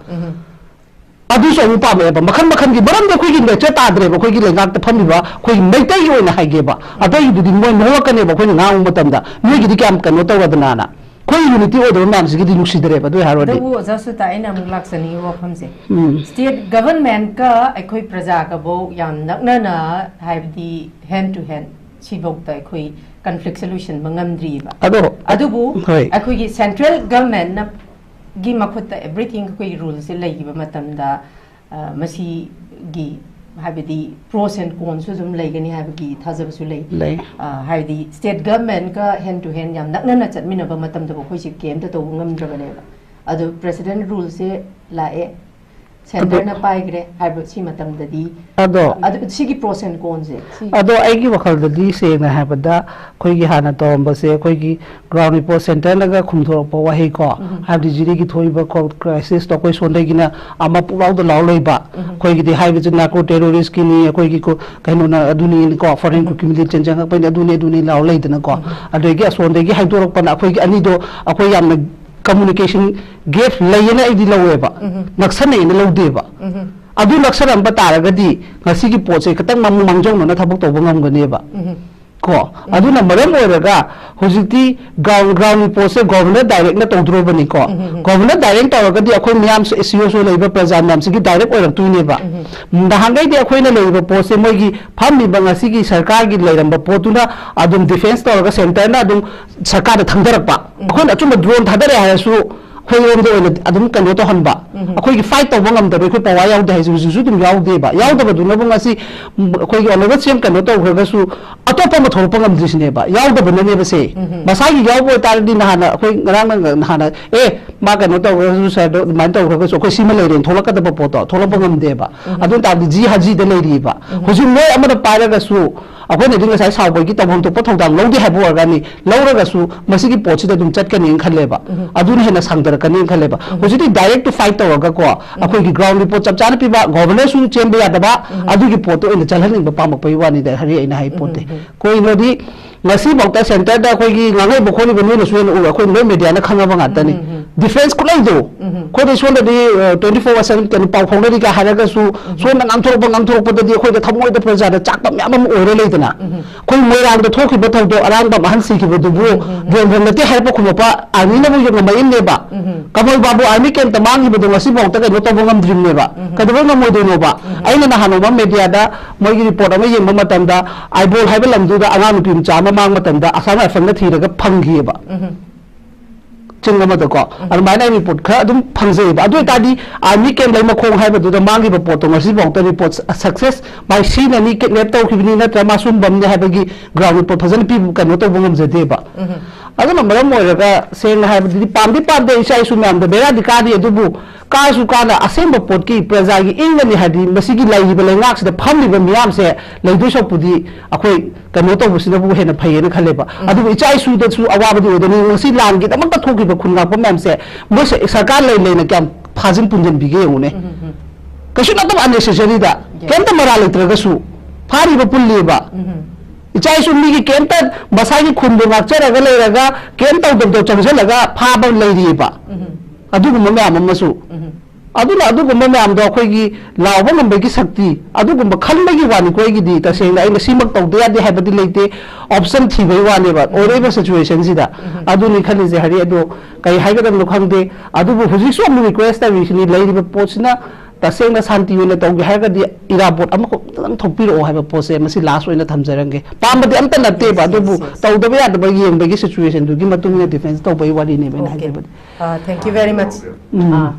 ꯑꯗꯨꯁꯨ ꯑꯃꯨꯛ ꯄꯥꯝꯃꯛꯑꯦꯕ꯫ ꯃꯈꯜ ꯃꯈꯜꯒꯤ ꯃꯔꯝꯗꯤ ꯑꯩꯈꯣꯏꯒꯤ ꯅꯦꯆꯔ ꯇꯥꯗ꯭ꯔꯦꯕ꯫ ꯑꯩꯈꯣꯏꯒꯤ ꯂꯩꯉꯥꯛꯇ ꯐꯝꯃꯤꯕ ꯑꯩꯈꯣꯏꯒꯤ ꯃꯩꯇꯩꯒꯤ ꯑꯣꯏꯅ ꯍꯥꯏꯒꯦꯕ, ꯑꯇꯩꯒꯤꯗꯨꯗꯤ ꯃꯣꯏ ꯅꯣꯛꯂꯛꯀꯅꯦꯕ ꯑꯩꯈꯣꯏꯅ ꯉꯥꯡꯕ ꯃꯇꯝꯗ, "ꯅꯣꯏꯒꯤꯗꯤ ꯀꯌꯥꯝ ꯀꯩꯅꯣ ꯇꯧꯔꯗꯅꯅ?" ꯑꯩꯈꯣꯏ ꯌꯨꯅꯤꯇꯤ ꯑꯣꯏꯗꯕ ꯃꯌꯥꯝꯁꯤꯒꯤꯗꯤ ꯅꯨꯡꯁꯤꯗ꯭ꯔꯦꯕ ꯑꯗꯨ ꯑꯣꯏ ꯍꯥꯏꯔꯨꯔꯗꯤ꯫ ꯑꯗꯨꯕꯨ ꯑꯣꯖꯥ ꯁꯨꯇꯥ, ꯑꯩꯅ ꯑꯃꯨꯛ ꯂꯥꯛꯆꯅꯤꯡꯉꯤ ꯋꯥꯐꯝꯁꯦ꯫ ꯎꯝ꯫ ꯁ꯭ꯇꯦꯠ ꯒꯚꯔꯟꯃꯦꯟꯠꯀ ꯑꯩꯈꯣꯏ ꯄ꯭ꯔꯖꯥꯒꯕꯧ ꯌꯥꯝ ꯅꯛꯅꯅ, ꯍꯥꯏꯕꯗꯤ ꯍꯦꯟ ꯇꯨ ꯍꯦꯟ, ꯁꯤꯐꯧꯗ ꯑꯩꯈꯣꯏ ꯀꯟꯐ꯭ꯂꯤꯛꯁꯦ ꯂꯣꯏꯁꯤꯟꯕ ꯉꯝꯗ꯭ꯔꯤꯕ꯫ ꯑꯗꯣ, ꯑꯗꯨꯕꯨ ꯍꯣꯏ꯫ ꯑꯩꯈꯣꯏꯒꯤ ꯁꯦꯟꯇ꯭ꯔꯦꯜ ꯒꯚꯔꯟꯃꯦꯟꯠꯅ ꯒꯤ ꯃꯈꯨꯠꯇ ꯑꯦꯚ꯭ꯔꯤꯊꯤꯡ ꯑꯩꯈꯣꯏꯒꯤ ꯔꯨꯜꯁꯦ ꯂꯩꯈꯤꯕ ꯃꯇꯝꯗ, ꯑ, ꯃꯁꯤꯒꯤ, ꯍꯥꯏꯕꯗꯤ, ꯄ꯭ꯔꯣꯁ ꯑꯦꯟ ꯀꯣꯟꯁꯨ ꯑꯗꯨꯝ ꯂꯩꯒꯅꯤ ꯍꯥꯏꯕꯒꯤ ꯊꯥꯖꯕꯁꯨ ꯂꯩ꯫ ꯂꯩ꯫ ꯑ, ꯍꯥꯏꯕꯗꯤ, ꯁ꯭ꯇꯦꯠ ꯒꯚꯔꯟꯃꯦꯟꯠꯀ ꯍꯦꯟ ꯇꯨ ꯍꯦꯟ ꯌꯥꯝ ꯅꯛꯅꯅ ꯆꯠꯃꯤꯟꯅꯕ ꯃꯇꯝꯗꯐꯥꯎ ꯑꯩꯈꯣꯏꯁꯦ ꯀꯩꯝꯇ ꯇꯧꯕ ꯉꯝꯗ꯭ꯔꯕꯅꯦꯕ꯫ ꯑꯗꯣ ꯄ꯭ꯔꯦꯁꯤꯗꯦꯟꯠ ꯔꯨꯜꯁꯦ ꯂꯥꯛꯑꯦ, ꯑꯗꯣ ꯁꯦꯟꯇꯔꯅ ꯄꯥꯏꯈ꯭ꯔꯦ ꯍꯥꯏꯕ ꯁꯤ ꯃꯇꯝꯗꯗꯤ, ꯑꯗꯣ ꯑꯗꯨ, ꯁꯤꯒꯤ ꯄ꯭ꯔꯣꯁ ꯑꯦꯟ ꯀꯣꯟꯁꯦ, ꯁꯤ ꯑꯗꯣ ꯑꯩꯒꯤ ꯋꯥꯈꯜꯗꯗꯤ, ꯁꯦꯡꯅ ꯍꯥꯏꯔꯕꯗ, ꯑꯩꯈꯣꯏꯒꯤ ꯍꯥꯟꯅ ꯇꯧꯔꯝꯕꯁꯦ, ꯑꯩꯈꯣꯏꯒꯤ ꯒ꯭ꯔꯥꯎꯟ ꯔꯤꯄꯣꯔꯠ ꯁꯦꯟꯇꯔꯅꯒ ꯈꯨꯝꯊꯣꯔꯛꯄ ꯋꯥꯍꯩ ꯀꯣ, ꯎꯝ꯫ ꯍꯥꯏꯕꯗꯤ ꯖꯤꯔꯤꯒꯤ ꯊꯣꯛꯏꯕ ꯀꯣ-, ꯀ꯭ꯔꯥꯏꯁꯤꯁꯇꯣ ꯑꯩꯈꯣꯏ ꯁꯣꯝꯗꯒꯤꯅ ꯑꯃ ꯄꯨꯛꯂꯥꯎꯗ ꯂꯥꯎ ꯂꯩꯕ, ꯎꯝ꯫ ꯑꯩꯈꯣꯏꯒꯤꯗꯤ ꯍꯥꯏꯕꯁꯤ ꯅꯥꯔꯀꯣ ꯇꯦꯔꯣꯔꯤꯁꯀꯤꯅꯤ, ꯑꯩꯈꯣꯏꯒꯤ ꯀꯣ-, ꯀꯩꯅꯣꯅ ꯑꯗꯨꯅꯤꯀꯣ, ꯐꯣꯔꯦꯟ ꯎꯝ꯫ ꯀ꯭ꯔꯤꯃꯤꯅꯦꯜ ꯆꯪꯉꯛꯄꯩꯅꯤ, ꯑꯗꯨꯅꯤ, ꯑꯗꯨꯅꯤ ꯂꯥꯎ ꯂꯩꯗꯅꯀꯣ, ꯎꯝ꯫ ꯑꯗꯒꯤ ꯑꯁꯣꯝꯗꯒꯤ ꯍꯥꯏꯗꯣꯔꯛꯄꯅ ꯑꯩꯈꯣꯏꯒꯤ ꯑꯅꯤꯗꯣ ꯑꯩꯈꯣꯏ ꯌꯥꯝꯅ ꯀꯝꯃꯨꯅꯤꯀꯦꯁꯟ ꯒꯦꯞ ꯂꯩꯌꯦꯅ ꯑꯩꯗꯤ ꯂꯧꯋꯦꯕ, ꯎꯝ꯫ ꯅꯛꯁꯟꯅꯩꯌꯦꯅ ꯂꯧꯗꯦꯕ꯫ ꯎꯝ꯫ ꯑꯗꯨ ꯅꯛꯁꯜꯂꯝꯕ ꯇꯥꯔꯒꯗꯤ ꯉꯁꯤꯒꯤ ꯄꯣꯠꯁꯦ ꯈꯤꯇꯪ ꯃꯃꯨ ꯃꯥꯡꯖꯧꯅꯅ ꯊꯕꯛ ꯇꯧꯕ ꯉꯝꯒꯅꯦꯕ꯫ ꯎꯝ꯫ ꯀꯣ? ꯎꯝ꯫ ꯑꯗꯨꯅ ꯃꯔꯝ ꯑꯣꯏꯔꯒ ꯍꯧꯖꯤꯛꯇꯤ ꯒ꯭ꯔꯥꯎꯟ, ꯒ꯭ꯔꯥꯎꯟ ꯔꯤꯄꯣꯔꯠꯁꯦ ꯒꯣꯚꯔꯅꯔ ꯗꯥꯏꯔꯦꯛꯅ ꯇꯧꯗ꯭ꯔꯣꯕꯅꯤꯀꯣ? ꯎꯝ, ꯎꯝ, ꯎꯝ꯫ ꯒꯣꯚꯔꯅꯔ ꯗꯥꯏꯔꯦꯛ ꯇꯧꯔꯒꯗꯤ ꯑꯩꯈꯣꯏ ꯃꯤꯌꯥꯝ, ꯑꯦꯁ ꯁꯤ ꯑꯣꯁꯨ ꯂꯩꯕ ꯄ꯭ꯔꯖꯥ ꯃꯌꯥꯝꯁꯤꯒꯤ ꯗꯥꯏꯔꯦꯛ ꯑꯣꯏꯔꯛꯇꯣꯏꯅꯦꯕ꯫ ꯎꯝ, ꯎꯝ꯫ ꯅꯍꯥꯟꯈꯩꯗꯤ ꯑꯩꯈꯣꯏꯅ ꯂꯩꯔꯤꯕ ꯄꯣꯠꯁꯦ ꯃꯣꯏꯒꯤ ꯐꯝꯃꯤꯕ ꯉꯁꯤꯒꯤ ꯁꯔꯀꯥꯔꯒꯤ ꯂꯩꯔꯝꯕ ꯄꯣꯠꯇꯨꯅ ꯑꯗꯨꯝ ꯗꯤꯐꯦꯟꯁ ꯇꯧꯔꯒ ꯁꯦꯟꯇꯔꯅ ꯑꯗꯨꯝ ꯁꯔꯀꯥꯔꯗ ꯊꯪꯗꯔꯛꯄ꯫ ꯎꯝ꯫ ꯑꯩꯈꯣꯏꯅ ꯑꯆꯨꯝꯕ ꯗ꯭ꯔꯣꯟ ꯊꯥꯗꯔꯦ ꯍꯥꯏꯔꯁꯨ ꯑꯩꯈꯣꯏꯔꯣꯝꯗ ꯑꯣꯏꯅ ꯑꯗꯨꯝ ꯀꯩꯅꯣ ꯇꯧꯍꯟꯕ꯫ ꯎꯝ꯫ ꯑꯩꯈꯣꯏꯒꯤ ꯐꯥꯏꯠ ꯇꯧꯕ ꯉꯝꯗꯕ, ꯑꯩꯈꯣꯏ ꯄꯋꯥꯔ ꯌꯥꯎꯗꯦ ꯍꯥꯏꯁꯦ ꯍꯧꯖꯤꯛꯁꯨ ꯑꯗꯨꯝ ꯌꯥꯎꯗꯦꯕ꯫ ꯌꯥꯎꯗꯕꯗꯨꯅꯕꯨ ꯉꯁꯤ, ꯎꯝ, ꯑꯩꯈꯣꯏꯒꯤ ꯑꯣꯅꯔꯦꯕꯜ ꯁꯤ ꯑꯦꯝ ꯀꯩꯅꯣ ꯇꯧꯈ꯭ꯔꯒꯁꯨ ꯑꯇꯣꯞꯄ ꯑꯃ ꯊꯣꯛꯂꯛꯄ ꯉꯝꯗ꯭ꯔꯤꯁꯤꯅꯦꯕ, ꯌꯥꯎꯗꯕꯅꯅꯦꯕ ꯁꯦ꯫ ꯎꯝ꯫ ꯃꯁꯥꯒꯤ ꯌꯥꯎꯕ ꯑꯣꯏꯇꯥꯔꯗꯤ ꯅꯍꯥꯟꯅ ꯑꯩꯈꯣꯏ ꯉꯔꯥꯡꯅ ꯅꯍꯥꯟꯅ, "ꯑꯦ, ꯃꯥ ꯀꯩꯅꯣ ꯇꯧꯈ꯭ꯔꯒꯁꯨ, ꯁꯥꯔꯗꯣ ꯑꯗꯨꯃꯥꯏꯅ ꯇꯧꯈ꯭ꯔꯒꯁꯨ ꯑꯩꯈꯣꯏ ꯁꯤꯃ ꯂꯩꯔꯦꯅ" ꯊꯣꯛꯂꯛꯀꯗꯕ ꯄꯣꯠꯇꯣ ꯊꯣꯛꯂꯛꯄ ꯎꯝ꯫ ꯉꯝꯗꯦꯕ꯫ ꯎꯝ꯫ ꯑꯗꯨ ꯑꯣꯏ ꯇꯥꯔꯗꯤ ꯖꯤ ꯍꯥꯖꯤꯗ ꯂꯩꯔꯤꯕ꯫ ꯎꯝ꯫ ꯍꯧꯖꯤꯛ ꯃꯣꯏ ꯑꯃꯅ ꯄꯥꯏꯔꯒꯁꯨ ꯑꯩꯈꯣꯏꯅꯗꯤ ꯉꯁꯥꯏ ꯁꯥꯎꯕꯒꯤ ꯇꯧꯐꯝ ꯊꯣꯛꯄ ꯊꯧꯗꯥꯡ ꯂꯧꯗꯦ ꯍꯥꯏꯕ ꯑꯣꯏꯔꯒꯅꯤ, ꯂꯧꯔꯒꯁꯨ ꯃꯁꯤꯒꯤ ꯄꯣꯠꯁꯤꯗ ꯑꯗꯨꯝ ꯆꯠꯀꯅꯤꯅ ꯈꯜꯂꯦꯕ꯫ ꯑꯗꯨꯅ ꯍꯦꯟꯅ ꯁꯥꯡꯊꯔꯛꯀꯅꯤꯅ ꯈꯜꯂꯦꯕ꯫ ꯍꯧꯖꯤꯛꯇꯤ direct to fight ꯇꯧꯔꯒꯀꯣ, ꯑꯩꯈꯣꯏꯒꯤ ground report ꯆꯞ ꯆꯥꯅ ꯄꯤꯕ, ꯒꯣꯕꯔꯅꯔꯁꯨ ꯆꯦꯟꯕ ꯌꯥꯗꯕ, ꯑꯗꯨꯒꯤ ꯄꯣꯠꯇꯣ ꯑꯣꯏꯅ ꯆꯠꯍꯟꯅꯤꯡꯕ ꯄꯥꯝꯃꯛꯄꯒꯤ ꯋꯥꯅꯤꯗ, ꯍꯥꯏꯔꯤ ꯑꯩꯅ ꯍꯥꯏ ꯄꯣꯠꯇꯦ꯫ ꯀꯩꯅꯣꯗꯤ, ꯉꯁꯤꯐꯥꯎꯗ centreꯗ ꯑꯩꯈꯣꯏꯒꯤ ꯉꯥꯡꯅꯕ ꯈꯣꯠꯂꯤꯕ ꯅꯣꯏꯅꯁꯨ ꯍꯦꯟꯅ ꯎꯔꯣ, ꯑꯩꯈꯣꯏ ꯂꯣꯏ mediaꯅ ꯈꯪꯉꯕ ꯉꯥꯛꯇꯅꯤ꯫ Defence ꯈꯨꯠꯂꯩꯗꯣ, ꯑꯩꯈꯣꯏꯗ ꯁꯣꯝꯗꯗꯤ, ꯑ, twenty four by seven ꯀꯩꯅꯣ ꯄꯥꯎ ꯐꯥꯎꯅꯔꯤꯒ ꯍꯥꯏꯔꯒꯁꯨ, ꯁꯣꯝꯗ ꯉꯥꯡꯊꯣꯔꯛꯄ ꯉꯥꯡꯊꯣꯔꯛꯄꯗꯗꯤ ꯑꯩꯈꯣꯏꯗ ꯊꯃꯣꯏꯗ ꯄ꯭ꯔꯖꯥꯗ ꯆꯥꯛꯄ ꯃꯌꯥꯝ ꯑꯃ ꯑꯣꯏꯔ ꯂꯩꯗꯅ꯫ ꯑꯩꯈꯣꯏ ꯃꯣꯏꯔꯥꯡꯗ ꯊꯣꯛꯈꯤꯕ ꯊꯧꯗꯣꯛ, ꯑꯔꯥꯡꯕꯝ ꯑꯍꯟ ꯁꯤꯈꯤꯕꯗꯨꯕꯨ ꯗ꯭ꯔꯣꯟ ꯗ꯭ꯔꯣꯟ ꯅꯠꯇꯦ ꯍꯥꯏꯔꯛꯄ ꯈꯨꯝꯃꯛꯄ ꯑꯥꯔꯃꯤꯅꯕꯨ ꯉꯝꯃꯛꯏꯅꯦꯕ꯫ ꯀꯃꯜ ꯕꯥꯕꯨ ꯑꯥꯔꯃꯤ ꯀꯦꯝꯞꯇ ꯃꯥꯡꯈꯤꯕꯗꯣ ꯉꯁꯤꯐꯥꯎꯗ ꯀꯩꯅꯣ ꯇꯧꯕ ꯉꯝꯗ꯭ꯔꯤꯕꯅꯦꯕ꯫ ꯀꯩꯗꯧꯕꯩ ꯉꯝꯃꯣꯏꯗꯣꯏꯅꯣꯕ? ꯑꯩꯅ ꯅꯍꯥꯟ ꯅꯣꯡꯃ mediaꯗ ꯃꯣꯏꯒꯤ report ꯑꯃ ꯌꯦꯡꯕ ꯃꯇꯝꯗ, ꯑꯥꯏꯕꯣꯜ ꯍꯥꯏꯕ ꯂꯝꯗꯨꯗ ꯑꯉꯥꯡ ꯅꯨꯄꯤ ꯃꯆꯥ ꯑꯃ ꯃꯥꯡꯕ ꯃꯇꯝꯗ Assam Riflesꯅ ꯊꯤꯔꯒ ꯐꯪꯈꯤꯑꯕ꯫ ꯆꯤꯡ ꯑꯃꯗꯀꯣ꯫ ꯑꯗꯨꯃꯥꯏꯅ ꯑꯩ report ꯈꯔ ꯑꯗꯨꯝ ꯐꯪꯖꯩꯑꯕ꯫ ꯑꯗꯨ ꯑꯣꯏꯇꯥꯔꯗꯤ ꯑꯥꯔꯃꯤ ꯀꯦꯝꯞ ꯂꯩꯃꯈꯣꯡ ꯍꯥꯏꯕꯗꯨꯗ ꯃꯥꯡꯈꯤꯕ ꯄꯣꯠꯇꯣ ꯉꯁꯤꯐꯥꯎꯗ report success by ꯁꯤꯅ ꯃꯤ kidnap ꯇꯧꯈꯤꯕꯅꯤ ꯅꯠꯇ꯭ꯔꯒ ꯃꯥ ꯁꯨꯝꯕꯝꯅꯤ ꯍꯥꯏꯕꯒꯤ ground report ꯐꯖꯅ ꯄꯤꯕ, ꯀꯩꯅꯣ ꯇꯧꯕ ꯉꯝꯖꯗꯦꯕ꯫ ꯑꯗꯨꯅ ꯃꯔꯝ ꯑꯣꯏꯔꯒ ꯁꯦꯡꯅ ꯍꯥꯏꯕꯗꯗꯤ ꯄꯥꯝꯗꯤ ꯄꯥꯝꯗꯦ, ꯏꯆꯥ ꯏꯁꯨ ꯃꯌꯥꯝꯗ ꯕꯦꯔꯥꯗꯤ ꯀꯥꯅꯤ, ꯑꯗꯨꯕꯨ ꯀꯥꯔꯁꯨ ꯀꯥꯅ ꯑꯁꯦꯡꯕ ꯄꯣꯠꯀꯤ ꯄ꯭ꯔꯖꯥꯒꯤ ꯏꯪꯒꯅꯤ ꯍꯥꯏꯗꯤ ꯃꯁꯤꯒꯤ ꯂꯩꯔꯤꯕ ꯂꯩꯉꯥꯛꯁꯤꯗ ꯐꯝꯂꯤꯕ ꯃꯤꯌꯥꯝꯁꯦ ꯂꯩꯗꯣꯏ ꯁꯔꯨꯛꯄꯨꯗꯤ ꯑꯩꯈꯣꯏ ꯀꯩꯅꯣ ꯇꯧꯕꯁꯤꯅꯕꯨ ꯍꯦꯟꯅ ꯐꯩꯌꯦꯅ ꯈꯜꯂꯦꯕ꯫ ꯑꯗꯨꯕꯨ ꯏꯆꯥ ꯏꯁꯨꯗꯁꯨ ꯑꯋꯥꯕꯗꯤ ꯑꯣꯏꯗꯣꯏꯅꯤ꯫ ꯉꯁꯤ ꯂꯥꯟꯒꯤꯗꯃꯛꯇ ꯊꯣꯛꯈꯤꯕ ꯈꯨꯟ ꯉꯥꯛꯄ ꯃꯌꯥꯝꯁꯦ ꯃꯣꯏ ꯁ-, ꯁꯔꯀꯥꯔ ꯂꯩ ꯂꯩꯅ ꯀꯌꯥꯝ ꯐꯥꯖꯤꯟ ꯄꯨꯟꯁꯤꯟꯕꯤꯒꯦ ꯌꯦꯡꯉꯨꯅꯦ꯫ ꯀꯩꯁꯨ ꯅꯠꯇꯕ unnecessaryꯗ, ꯀꯩꯝꯇ ꯃꯔꯥ ꯂꯩꯇ꯭ꯔꯒꯁꯨ ꯐꯥꯔꯤꯕ ꯄꯨꯜꯂꯤꯕ꯫ ꯏꯆꯥ ꯏꯁꯨ ꯃꯤꯒꯤ ꯀꯩꯝꯇ ꯃꯁꯥꯒꯤ ꯈꯨꯟꯗꯣ ꯉꯥꯛꯆꯔꯒ ꯂꯩꯔꯒ ꯀꯩꯝ ꯇꯧꯗꯕꯗꯣ ꯆꯪꯁꯤꯜꯂꯒ ꯐꯥꯕ ꯂꯩꯔꯤꯑꯕ꯫ ꯑꯗꯨꯒꯨꯝꯕ ꯃꯌꯥꯝ ꯑꯃꯁꯨ꯫ ꯑꯗꯨꯅ ꯑꯗꯨꯒꯨꯝꯕ ꯃꯌꯥꯝꯗꯣ ꯑꯩꯈꯣꯏꯒꯤ ꯂꯥꯎꯕ ꯉꯝꯕꯒꯤ ꯁꯛꯇꯤ, ꯑꯗꯨꯒꯨꯝꯕ ꯈꯟꯕꯒꯤ ꯋꯥꯅꯤꯀꯣ꯫ ꯑꯩꯒꯤꯗꯤ ꯇꯁꯦꯡꯅ ꯑꯩꯅ ꯁꯤꯃꯛ ꯇꯧꯗ ꯌꯥꯗꯦ ꯍꯥꯏꯕꯗꯤ ꯂꯩꯇꯦ꯫ Option ꯊꯤꯕꯒꯤ ꯋꯥꯅꯦꯕ ꯑꯣꯏꯔꯛꯏꯕ situationꯁꯤꯗ꯫ ꯑꯗꯨꯅꯤ ꯈꯜꯂꯤꯁꯦ, ꯍꯥꯏꯗꯤ ꯑꯗꯣ ꯀꯩ ꯍꯥꯏꯒꯗꯕꯅꯣ ꯈꯪꯗꯦ꯫ ꯑꯗꯨꯕꯨ ꯍꯧꯖꯤꯛꯁꯨ ꯑꯃꯨꯛ request ꯇꯧꯔꯤꯁꯤꯅꯤ, ꯂꯩꯔꯤꯕ ꯄꯣꯠꯁꯤꯅ ꯇꯁꯦꯡꯅ ꯁꯥꯟꯇꯤ ꯑꯣꯏꯅ ꯇꯧꯒꯦ ꯍꯥꯏꯔꯒꯗꯤ ꯏꯔꯥꯕꯣꯠ ꯑꯃꯈꯛꯇꯪ ꯊꯣꯛꯄꯤꯔꯛꯑꯣ ꯍꯥꯏꯕ ꯄꯣꯠꯁꯦ ꯃꯁꯤ last ꯑꯣꯏꯅ ꯊꯝꯖꯔꯝꯒꯦ꯫ ꯄꯥꯝꯕꯗꯤ ꯑꯝꯇ ꯅꯠꯇꯦꯕ, ꯑꯗꯨꯕꯨ ꯇꯧꯗꯕ ꯌꯥꯗꯕ ꯌꯦꯡꯕꯒꯤ situationꯗꯨꯒꯤ ꯃꯇꯨꯡ ꯏꯟꯅ defence ꯇꯧꯕꯒꯤ ꯋꯥꯔꯤꯅꯦꯕ ꯑꯩꯅ ꯍꯥꯏꯖꯕꯗꯤ꯫ Thank you very much. Um.